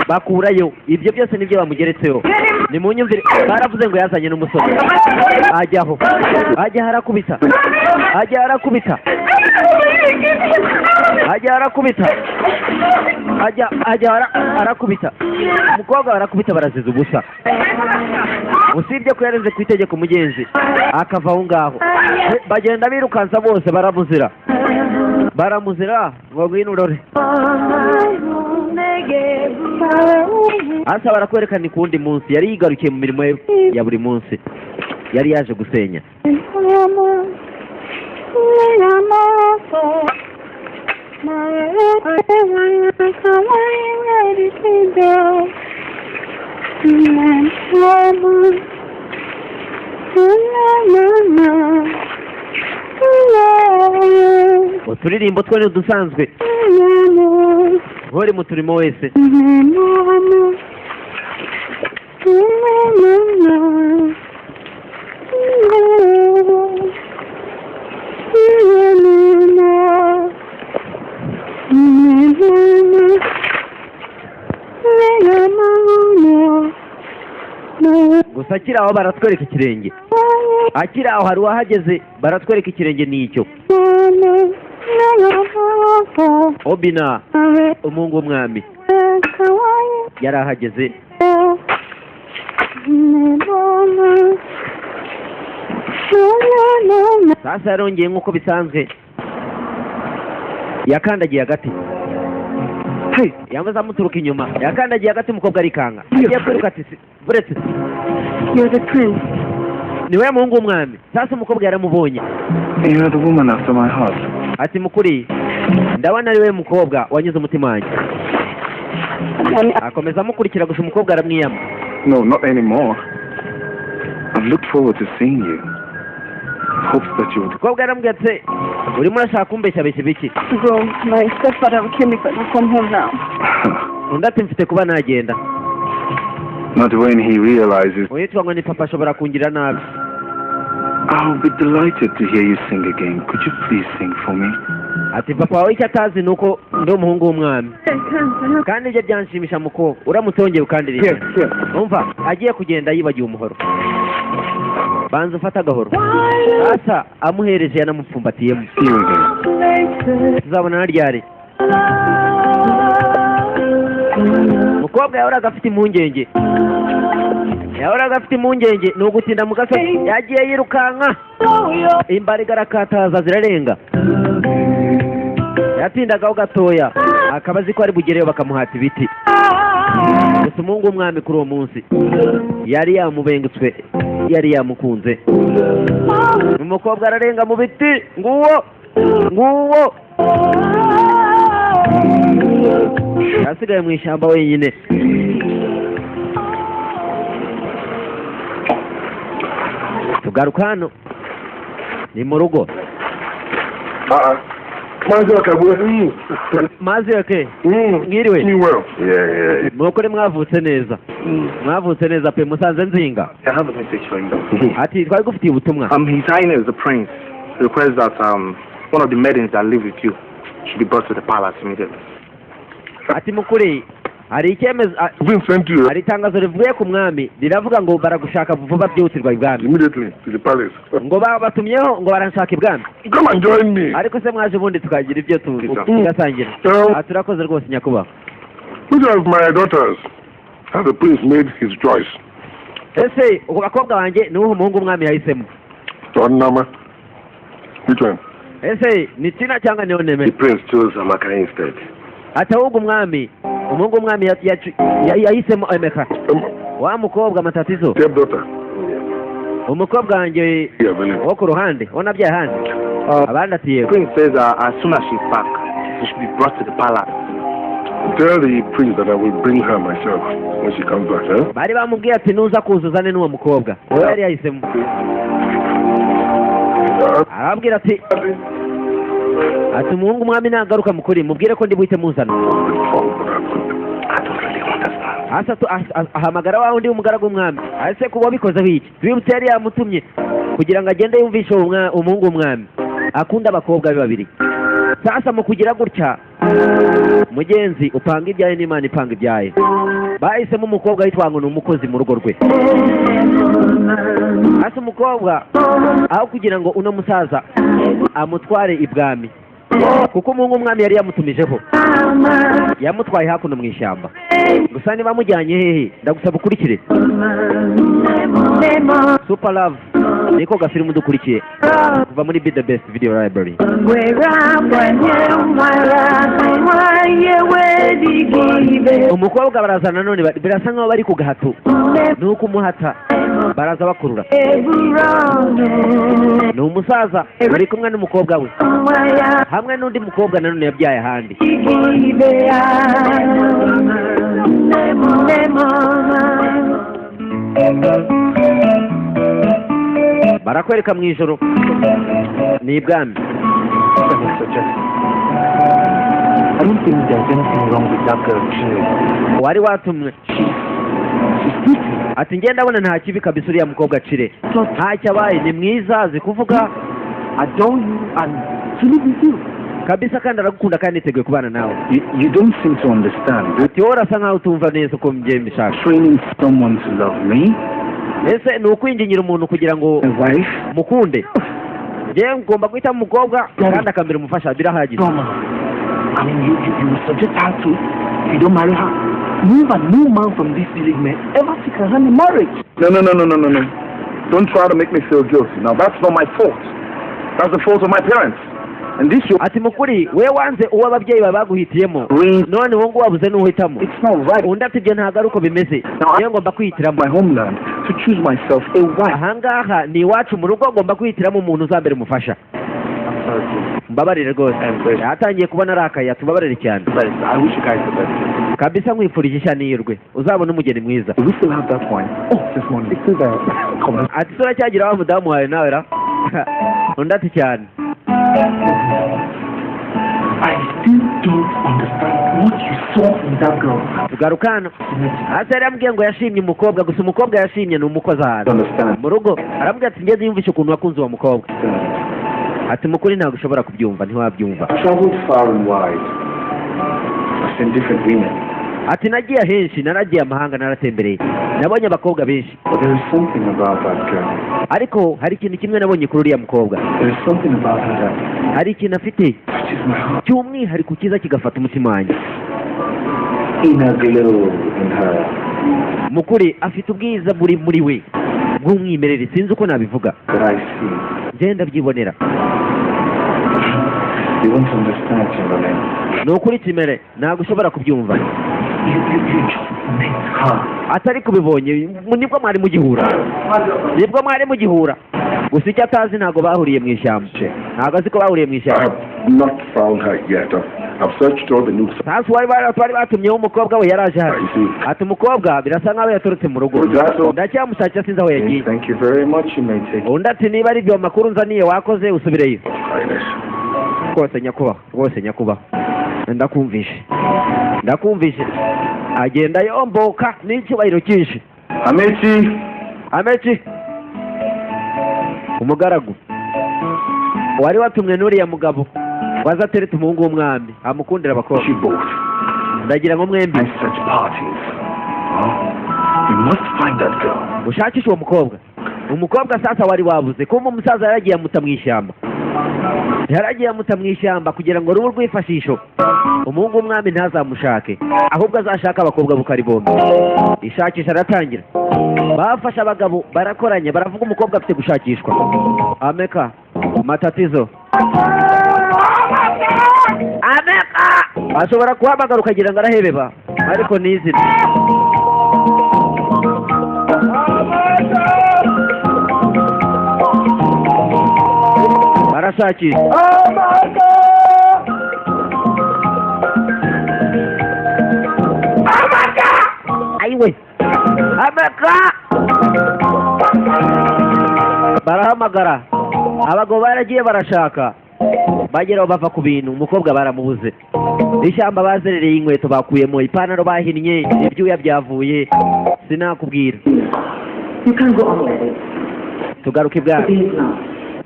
Bakurayo ibyo byose nibyo bamugeretseho. Ni mu nyumvire, baravuze ngo yazanye n'umusore. Ajyaho, ajyaho arakubita, ajyaho arakubita, ajya arakubita, ajya ajya arakubita umukobwa, barakubita, baraziza ubusa, usibye ko yarenze ku itegeko mugenzi akava aho ngaho. Bagenda birukansa bose, baramuzira, baramuzira ngo ngwino urore. Hasi barakwereka ni ku wundi munsi, yari yigarukiye mu mirimo ye ya buri munsi, yari yaje gusenya. Na, na, na. Uturirimbo twe ni udusanzwe, ntore mu turimo wese. Na, na, na. Na, na, na. Na, na, na. Na, na. Na, na, na. Gusa akiri aho baratwereka ikirenge, akiri aho hari uwahageze, baratwereka ikirenge ni icyo Obina, umuhungu w'umwami, yari ahageze. Sasa yarongeye nk'uko bisanzwe yakandagiye agati. Hey, yamaze amuturuka inyuma, yakandagiye agati, umukobwa arikanga, agiye kwiruka ati: "Buretse." You're the prince. Ni we muhungu w'umwami. Sasa umukobwa yaramubonye. You are the woman after my heart. Ati: "Mukuri ndabona ari we mukobwa wanyuze umutima wanjye." Akomeza amukurikira, gusa umukobwa aramwiyama. No, not anymore. I've looked forward to seeing you. Hopes that you would. Umukobwa yaramubwiye ati: "Urimo urashaka kumbeshyabeshya ibiki?" To go. My stepfather will kill me if I don't come home now. Undi ati: "Mfite kuba nagenda." Not when he realizes. Uwitwa ngo ni papa ashobora kungirira nabi. I'll be delighted to hear you sing again. Could you please sing for me? Ati: "Papa wawe icyo atazi ni uko ndi umuhungu w'umwami." I can't. I have Kandi ibyo byanshimisha muko uramutse wongeye ukandirimba. Here. Umva, agiye kugenda yibagiwe umuhoro. Banza ufate agahoro. Sasa amuhereje, yanamupfumbatiyemo. See you again. Tuzabona na ryari? Umukobwa yahoraga afite impungenge, yahoraga afite impungenge ni ugutinda mu gasozi. Yagiye yirukanka, imbaraga arakataza zirarenga. Yatindagaho gatoya akaba azi ko ari bugereyo bakamuhata ibiti. Gusa umuhungu w'umwami kuri uwo munsi yari yamubengutswe, yari yamukunze. Umukobwa ararenga mu biti, nguwo nguwo, yasigaye mu ishyamba wenyine. Tugaruka hano ni mu rugo. Mazi Akabwe. Mazi yake mwiriwe. Me well. Yeah. Nuko mwavutse neza, mwavutse neza pe, musanze nzinga. I have a message for him. Ati: "Twari gufitiye ubutumwa." His Highness the Prince requests that one of the maidens that live with you should be brought to the palace immediately. Ati: "Mukuri hari icyemezo Been sent to you hari itangazo rivuye ku mwami riravuga ngo baragushaka vuba byihutirwa ibwami." Immediately to the palace. Ngo babatumyeho ngo baranshaka ibwami. Come and join me. Ariko se mwaje ubundi tukagira ibyo tugasangira? Ah, turakoze rwose nyakubahwa. Which of my daughters has the prince made his choice? Ese ubwo bakobwa banjye ni uwuhe umuhungu umwami yahisemo? Tonama. Which one? Ese ni Tina cyangwa ni Oneme? The prince chose Amaka instead. Ati: "Ahubwo umwami, umuhungu w'umwami yahisemo Emeka." Wa mukobwa matatizo. Stepdaughter. Umukobwa wanjye Yeah, believe. wo ku ruhande, wo nabyaye ahandi. Abandi ati: "Yego." Prince says as soon as she's back, she should be brought to the palace. Tell the prince that I will bring her myself when she comes back. Eh? Bari bamubwiye ati: "Nuza kuza uzane n'uwo mukobwa uwo yari yahisemo." Arababwira ati: "Umuhungu umwami nagaruka mukuri mubwire ko ndi buhite muzana." I don't really understand. Hasi ahamagara wa wundi w'umugaragu w'umwami. Ese kuba wabikozeho iki? Twibutse yari yamutumye kugira ngo agende yumvishe uwo umuhungu w'umwami akunda abakobwa be babiri. Sasa mu kugira gutya, mugenzi upanga ibyaye n'Imana ipanga ibyaye, bahisemo umukobwa witwa ngo ni umukozi mu rugo rwe. Hasi umukobwa aho kugira ngo uno musaza amutware ibwami, kuko umuhungu w'umwami yari yamutumijeho, yamutwaye hakuno mu ishyamba. Gusa niba mujyanye hehe, ndagusaba ukurikire Super Love, niko gafilmu dukurikiye kuva muri Be The Best Video Library. Umukobwa baraza nanone birasa nkaho bari ku gahato, ni ukumuhata, baraza bakurura. Ni umusaza bari kumwe n'umukobwa we hamwe n'undi mukobwa nanone yabyaye ahandi. Barakwereka mu ijoro ni ibwami. Let me suggest. I don't think there's anything wrong with that girl, Chile. Wari watumwe. She's pretty. Ati ngenda ndabona nta kibi kabisa, uriya mukobwa Cire ntacyo abaye, ni mwiza, azi kuvuga. Adore you and to live with you. Kabisa, kandi aragukunda kandi yiteguye kubana nawe. You don't seem to understand. Ati wowe urasa nkaho utumva neza uko mgiye mbishaka. Training someone to love me, Ese ni ukwingingira umuntu kugira ngo my wife, mukunde? Njyewe ngomba guhitamo umukobwa kandi akambera umufasha, birahagije. Drama. I mean, you will subject her to, if you don't marry her, move and no man from this village may ever seek her hand in marriage. No. Don't try to make me feel guilty. Now, that's not my fault. That's the fault of my parents. And this your Ati mukuri we wanze uwo ababyeyi bawe baguhitiyemo, ring. none uwo nguwo wabuze n'uhitamo. It's not right. Undi ati ibyo ntabwo ari uko bimeze, niyo ngomba kwihitiramo. My homeland to choose myself a wife. Ahangaha ni iwacu mu rugo, ngomba kwihitiramo umuntu uzambere umufasha. I'm sorry, please. Mbabarire rwose. Yatangiye kubona arakaye, atubabarire cyane. But I wish you guys the best. Kabisa, nkwifurije ishya n'ihirwe, uzabona umugeni mwiza. Do we still have that wine? Oh, this morning. It's still there. Come on. Ati se uracyagira wa mudamu wawe nawe ra? Undi ati cyane. I still don't understand what you saw in that girl. Tugaruka hano hasi, yari yambwiye ngo yashimye umukobwa gusa, umukobwa yashimye ni umukozi ahantu Understand. mu rugo. Arambwira ati ngeze yumvishe ukuntu wakunze uwo mukobwa. Ati mukuri ntabwo ushobora kubyumva, ntiwabyumva. I've traveled far and wide. I've seen different women. Ati nagiye ahenshi, naragiye amahanga, naratembereye, nabonye abakobwa benshi. But there is something about that girl. Ariko hari ikintu kimwe nabonye kuri uriya mukobwa. There is something about her that Hari ikintu afite touches my heart. cy'umwihariko cyiza, kigafata umutima wanjye. Inner glow in her. Mukuri afite ubwiza buri muri we bw'umwimerere, sinzi uko nabivuga. That I see. Ngenda byibonera. You won't understand, Chamberlain. Ni ukuri kimere, ntabwo ushobora kubyumva. You just met her. Atari kubibonye nibwo mwari mugihura, nibwo mwari mugihura. Gusa icyo atazi, ntabwo bahuriye mu ishyamba, ntabwo azi ko bahuriye mu I ishyamba. have not found her yet. I've searched all the nooks. Hasi wari bari batumyeho umukobwa we, yaraje hano. You see. Ati umukobwa birasa nkaho yaturutse mu rugo, ndacyamushakira, sinzi aho yagiye. Thank you very much. You may take Undi ati niba ari ibyo makuru nzaniye, wakoze, usubireyo. Highness. Rwose nyakubahwa, rwose nyakubahwa, ndakumvishe, ndakumvishe. Agenda yomboka n'icyubahiro cyinshi. Amechi! Amechi, umugaragu wari watumwe n'uriya mugabo waza atereta umuhungu w'umwami amukundira abakobwa. You both. Ndagira ngo mwembi And such parties. Huh? You must find that girl. Ushakishe uwo mukobwa. Umukobwa sasa wari wabuze kumva, umusaza yaragiye amuta mu ishyamba, yaragiye amuta mu ishyamba kugira ngo rube urwifashisho, umuhungu w'umwami ntazamushake, ahubwo azashake abakobwa buko ari bombi. Ishakisha aratangira, bafashe abagabo barakoranya, baravuga umukobwa afite gushakishwa. Ameka matatizo, Ameka ashobora guhamagara ukagira ngo arahebeba, ariko ni izina. Barashakisha. Ayiwe, Amaka! Barahamagara abagabo, baragiye barashaka, bageraho bava ku bintu, umukobwa baramubuze. Ishyamba bazerereye, inkweto bakuyemo, ipantaro bahinnye, ibyuya byavuye, sinakubwira. You can't go on like this. Tugaruke ibwami. Please now.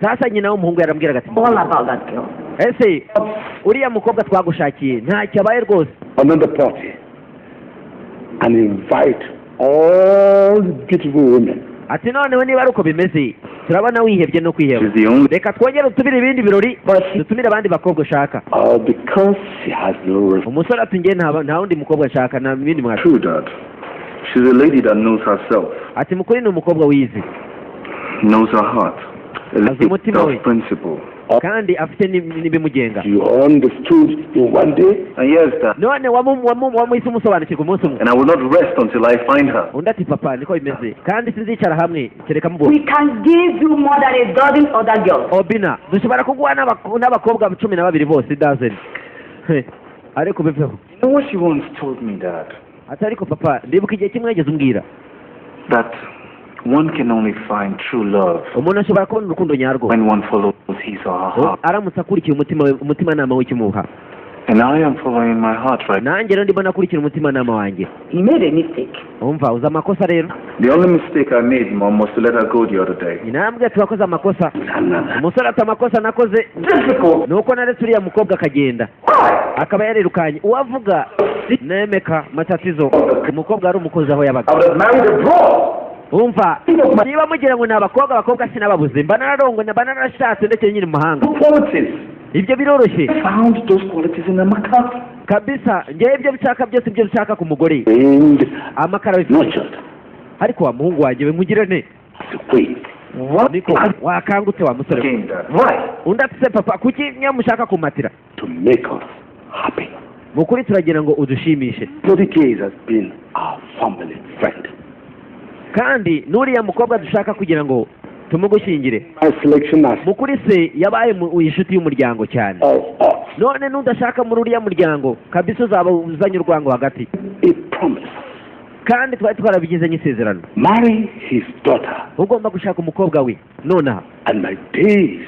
Sasa nyina w'umuhungu yarambwiraga ati All about that girl. Ese uriya mukobwa twagushakiye ntacyo abaye rwose? Another party. And invite all the beautiful women. Ati noneho niba ari uko bimeze, turabona wihebye no kwiheba. She's the only. Reka twongere dutumire ibindi birori, dutumire abandi bakobwa ushaka. Because she has no respect. Umusore ati njye nta wundi mukobwa nshaka, nta bindi mwaka. True that. She's a lady that knows herself, Ati mukuri ni umukobwa wize, knows her heart. A lady umutima we. of principle. Kandi afite n'ibimugenga. You understood in one day? And yes, Dad. None wamuhise umusobanukirwa umunsi umwe. And I will not rest until I find her. Undi ati papa, niko bimeze, kandi sinzicara hamwe kereka mubona. We can give you more than a dozen other girls. Obina, dushobora kuguha n'abakobwa 12 bose, dazeni, ariko biveho. You know what she once told me, Dad? Ati ariko papa, ndibuka igihe kimwe yageze umbwira That One can only find true love Umuntu ashobora kubona urukundo nyarwo when one follows his or her heart. Aramutse akurikiye umutima we, umutimanama we ikimuha. And I am following my heart right Nanjye rero ndimo nakurikira umutimanama wanjye. He made a mistake. Umva, uzi amakosa rero. The only mistake I made, Mom, was to let her go the other day. Nyina yambwiye ati wakoze amakosa. Umusore ati amakosa nakoze ni uko naretse uriya mukobwa akagenda, akaba yarirukanye uwavuga nemeka matatizo. Umukobwa yari umukozi aho yabaga. I would have married abroad. Umva, niba mugira ngo ni abakobwa, abakobwa sinababuze, mba nararongo, mba narashatse ndetse nyiri mu mahanga. Qualities. Ibyo biroroshye. Found those qualities in Amaka. Kabisa, ngewe ibyo nshaka byose, ibyo nshaka ku mugore And amakara bifite. Nurtured Ariko wa muhungu wanjye we, nkugire ne? the queen. What? Niko wakangutse wa musore we. Again, Dad. Why? Undi ati se papa, kuki mwe mushaka kumatira? To make us happy. Mu kuri turagira ngo udushimishe. Lady Case has been our family friend. Kandi n'uriya mukobwa dushaka kugira ngo tumugushyingire, My selection as mu kuri se yabaye inshuti y'umuryango cyane. of us. None nudashaka muri uriya muryango, kabisa uzaba uzanye urwango hagati. A promise. Kandi twari twarabigize nk'isezerano. Marry his daughter, Ugomba gushaka umukobwa we nonaha, and my days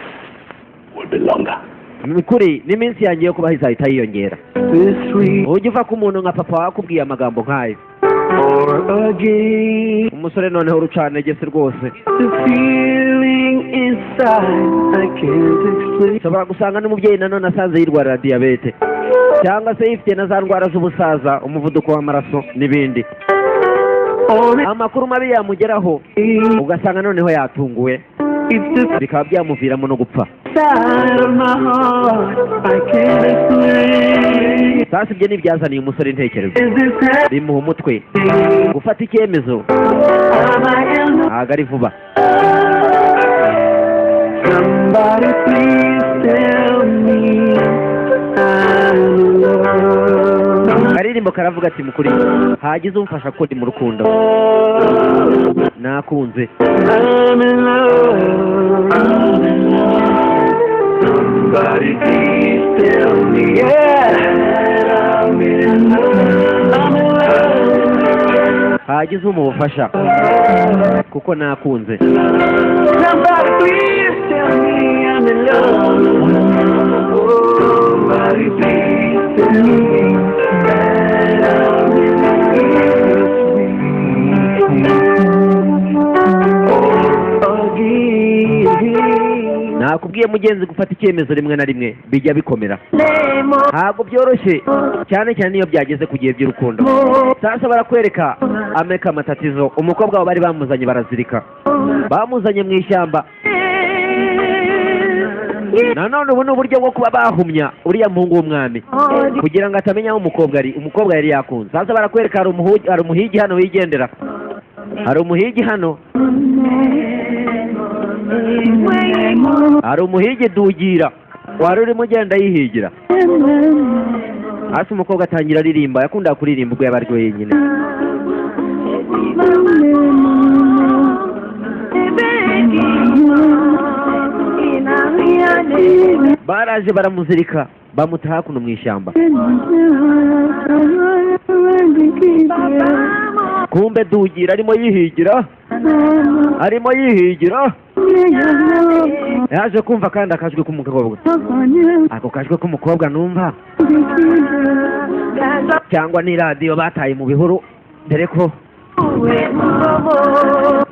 will be longer. Ni kuri n'iminsi yanjye yo kubaho izahita yiyongera. Ujya uva ku muntu nka papa wakubwiye amagambo nk'ayo. Again. Umusore noneho urucanegese rwose. The feeling inside I can't explain. Ushobora gusanga n'umubyeyi nanone asanze yirwarira diyabete, cyangwa se yifitiye na za ndwara z'ubusaza, umuvuduko w'amaraso n'ibindi. Amakuru mabi yamugeraho, ugasanga noneho yatunguwe, It's the bikaba byamuviramo no gupfa. side of my heart I can't explain. Sasa ibyo ntibyazaniye umusore intekerezo, Is this bimuha umutwe. happening? Gufata icyemezo Am I in love? ntabwo ari vuba. Somebody please tell me I'm in love. Akaririmbo karavuga ati mukuri hagize umfasha ko ndi mu rukundo, nakunze. I'm in love. I'm in love. Somebody please tell me, yeah, I'm in love. I'm in love. Hagize umufasha kuko nakunze. Somebody please tell me I'm in love. Somebody please tell me that I'm in love. Again. Nakubwiye mugenzi, gufata icyemezo rimwe na rimwe bijya bikomera, ntabwo byoroshye, cyane cyane iyo byageze ku gihe by'urukundo. Sasa barakwereka ameka amatatizo. Umukobwa bari bamuzanye barazirika, bamuzanye mu ishyamba. Nanone ubu ni uburyo bwo kuba bahumya uriya muhungu w'umwami kugira ngo atamenya aho umukobwa ari, umukobwa yari yakunze. Sasa barakwereka hari umuhigi hano wigendera, hari umuhigi hano, hari umuhigi dugira wari urimo ugenda yihigira hasi. Umukobwa atangira aririmba, yakundaga kuririmba ubwo yaba ari wenyine. Baraje baramuzirika, bamuta hakuno mu ishyamba. Kumbe dugira arimo yihigira, arimo yihigira. Yaje kumva kandi akajwi k'umukobwa. Ako kajwi k'umukobwa numva cyangwa ni radiyo bataye mu bihuru,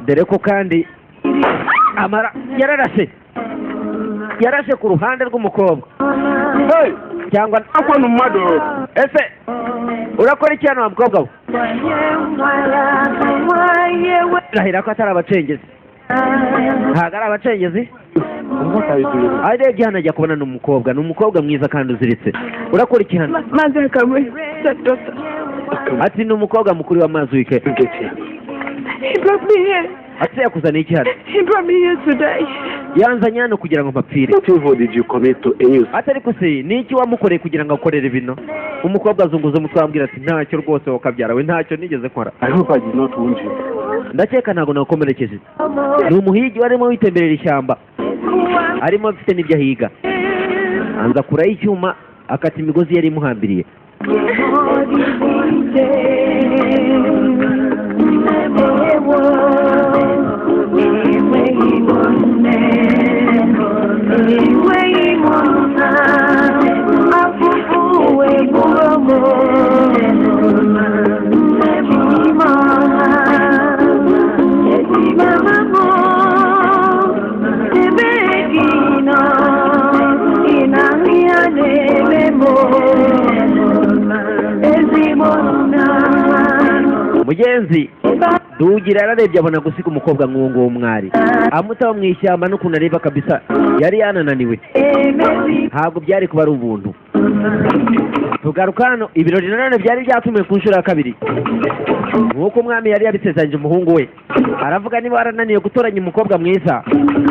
dore ko kandi amara yararashe, yarashe ku ruhande rw'umukobwa cyangwa ese urakora iki hano wa mukobwa we? Rahira ko atari abacengezi. Ntabwo ari abacengezi. Arebye hano ajya kubona ni umukobwa, ni umukobwa mwiza kandi uziritse. Urakora iki hano? Mazi Akamwe, stepdaughter. Ati ni umukobwa mukuru wa Mazuike. He brought me here. Ati yakuzaniye iki hano? He brought me here today. Yanzanye hano kugira ngo mpapfire. What evil did you commit to Enyus? Ati ariko se ni iki wamukoreye kugira ngo akorere bino? Umukobwa azunguza umutwe, wambwira ati ntacyo rwose, wakabyara we, ntacyo nigeze nkora. I hope I did not wound you. Ndakeka ntabwo nakomerekeje. Ni umuhigi warimo witemberera ishyamba, arimo afite n'ibyo ahiga. Anza kuraho icyuma, akata imigozi yari imuhambiriye. Mugenzi Dugira yararebye abona gusiga umukobwa nk'uwo nguwo mwari amutaho mu ishyamba n'ukuntu areba kabisa yari yanananiwe, ntabwo byari kuba ari ubuntu. Tugaruka hano, ibirori nanone byari byatumiwe ku nshuro ya kabiri nk'uko umwami yari yabisezeranyije umuhungu we. Aravuga: "Niba warananiwe gutoranya umukobwa mwiza,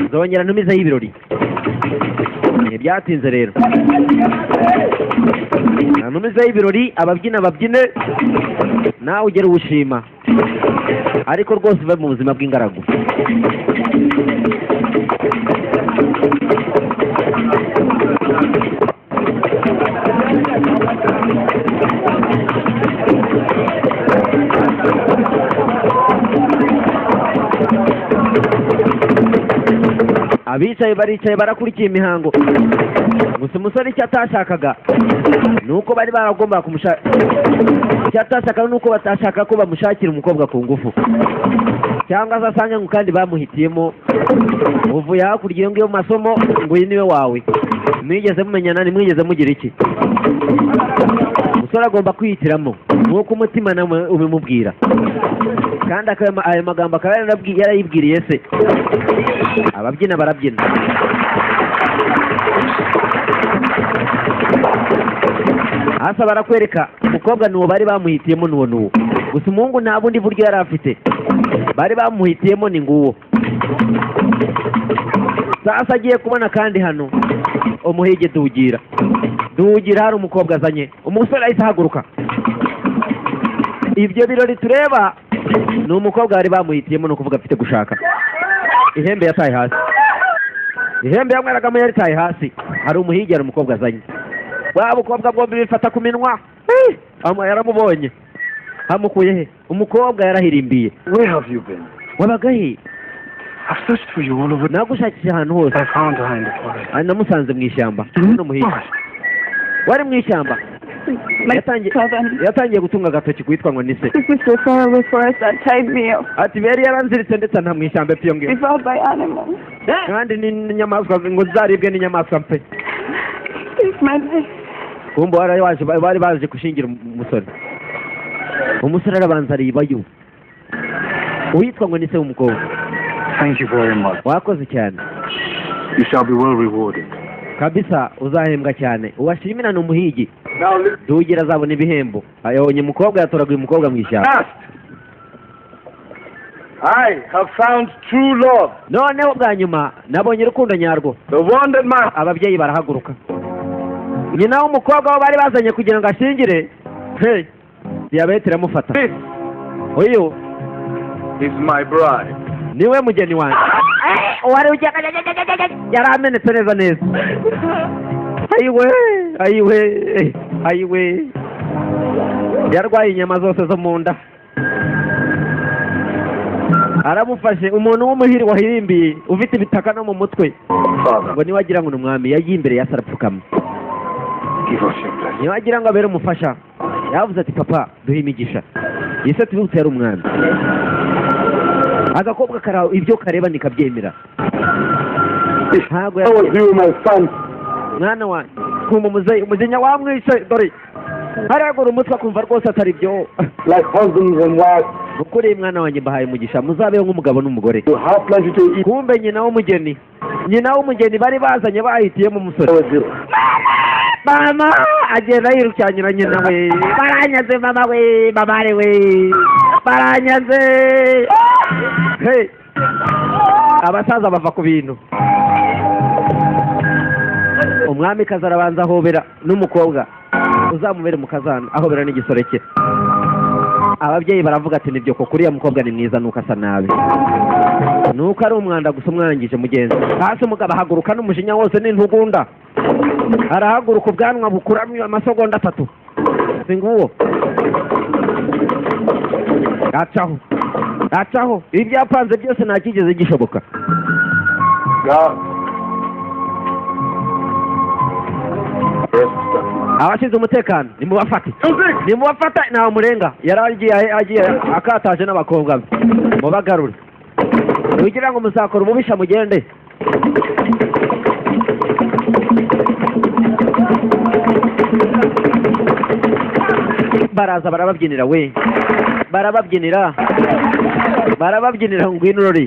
nzongera ntumizeho ibirori." Ntibyatinze rero, ntumizeho ibirori, ababyina babyine, nawe ugere uwushima, ariko rwose uve mu buzima bw'ingaragu. Abicaye baricaye barakurikiye imihango. Gusa umusore icyo atashakaga ni uko bari baragomba kumushaka, icyo atashakaga ni uko batashaka ko bamushakira umukobwa ku ngufu, cyangwa se asange ngo kandi bamuhitiyemo uvuye hakurya iyo ngiyo mu masomo, ngo uyu niwe wawe, mwigeze mumenyana, ntimwigeze mugira iki. Umusore agomba kwihitiramo nk'uko umutima nawe ubimubwira, kandi ayo magambo akaba yarayibwiriye se. Ababyina barabyina. Hasi barakwereka umukobwa ni uwo bari bamuhitiyemo, ni uwo, ni uwo. Gusa umuhungu nta bundi buryo yari afite, bari bamuhitiyemo ni nguwo. Sasa agiye kubona kandi hano umuhigi Dugira, Dugira hari umukobwa azanye. Umusore ahise ahaguruka. Ibyo birori tureba ni umukobwa bari bamuhitiyemo, ni ukuvuga afite gushaka. Ihembe yataye hasi, ihembe yanyweragamo yaritaye hasi. Hari umuhigi, hari umukobwa azanye. Bwa bukobwa bwombi bifata ku minwa. Eh, yaramubonye, amukuye he? Umukobwa yarahirimbiye. Where have you been? Wabaga he? I've searched for you all over. Nagushakisha ahantu hose. I found her in the forest. Ah, namusanze mu ishyamba. Ni umuhigi wari mu ishyamba. My Yatangiye cousin yatangiye gutunga agatoki kuwitwa ngo ni se. took me so far away forest and tied me up. Ati yari yaranziritse ndetse nta mu ishyamba epfo iyo ngiyo. Devoured by animals. Kandi n'inyamaswa ngo zaribwe n'inyamaswa mpe. Save my life. Kumbe wari waje, bari baje gushingira umusore. Umusore arabanza aribayo uwitwa ngo ni se w'umukobwa. Thank you very much. Wakoze cyane. You shall be well rewarded. Kabisa uzahembwa cyane. Uwashimira ni umuhigi. Now listen. Dugira azabona ibihembo. Ayabonye umukobwa, yatoraguye umukobwa mu ishyamba. Last, I have found true love. Noneho bwa nyuma nabonye urukundo nyarwo. The one that my Ababyeyi barahaguruka. Nyina w'umukobwa wo bari bazanye kugira ngo ashingire, hey, diyabete iramufata. This Uyu is my bride. niwe mugeni wanjye. Uwari ugiye yari amenetse neza neza. Ayiwe, ayiwe, ayiwe! Yarwaye inyama zose zo mu nda. Aramufashe umuntu w'umuhiri wahirimbiye ufite ibitaka no mu mutwe. Father, ngo niwe agira ngo ni umwami. Yagiye imbere ya se arapfukama. Give us your blessing. Niwe agira ngo abere umufasha. Yavuze ati: "Papa, duhe imigisha." Ese tubibutse yari umwami. Agakobwa kara ibyo kareba nikabyemera, ntabwo I was you, my son. Mwana wanjye, kumva umuzeyi umujinya wamwishe, dore haragura umutwe akumva rwose atari byo. Like husbands and wives. Ukuri mwana wanjye, mbahaye umugisha, muzabeho nk'umugabo n'umugore. You have plenty to eat. Kumbe nyina w'umugeni, nyina w'umugeni bari bazanye bahitiyemo umusore. With you. Mama agenda yirukanyira nyina we: "Baranyaze mama we, mama ari we, baranyaze!" Hey! Abasaza bava ku bintu. Umwamikazi arabanza ahobera n'umukobwa uzamubere mu kazana, ahobera n'igisore cye. Ababyeyi baravuga ati: "Nibyo koko uriya mukobwa ni mwiza, nuko asa nabi, nuko ari umwanda gusa umwangije." Mugenzi hasi umugabo ahaguruka n'umujinya wose n'intugunda, arahaguruka, ubwanwa bukuramye amasegonda 3. Si nguwo acaho, acaho ibyo yapanze byose nta kigeze gishoboka. God. Rest that. Abashinzwe umutekano nimubafate. Music! Nimubafata, ntawe murenga. Yari agiye, agiye akataje n'abakobwa be. Mubagarure kugira ngo muzakora umubisha mugende. Baraza barababyinira we, barababyinira, barababyinira. Ngwino urori.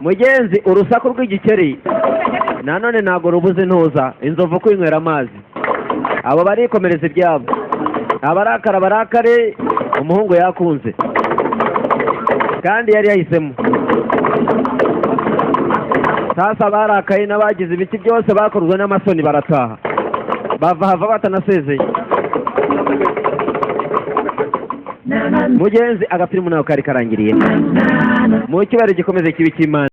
Mugenzi, urusaku rw'igikeri nanone ntabwo rubuze intuza inzovu kwinywera amazi. Abo barikomereza ibyabo, abarakara barakare. Umuhungu yakunze kandi yari yahisemo. Sasa barakaye n'abagize ibiti byose bakorwe n'amasoni, barataha, bava hava batanasezeye. Mugenzi, agafilimu nawe kari karangiriye mu cyubahiro gikomeze kibi cy'Imana.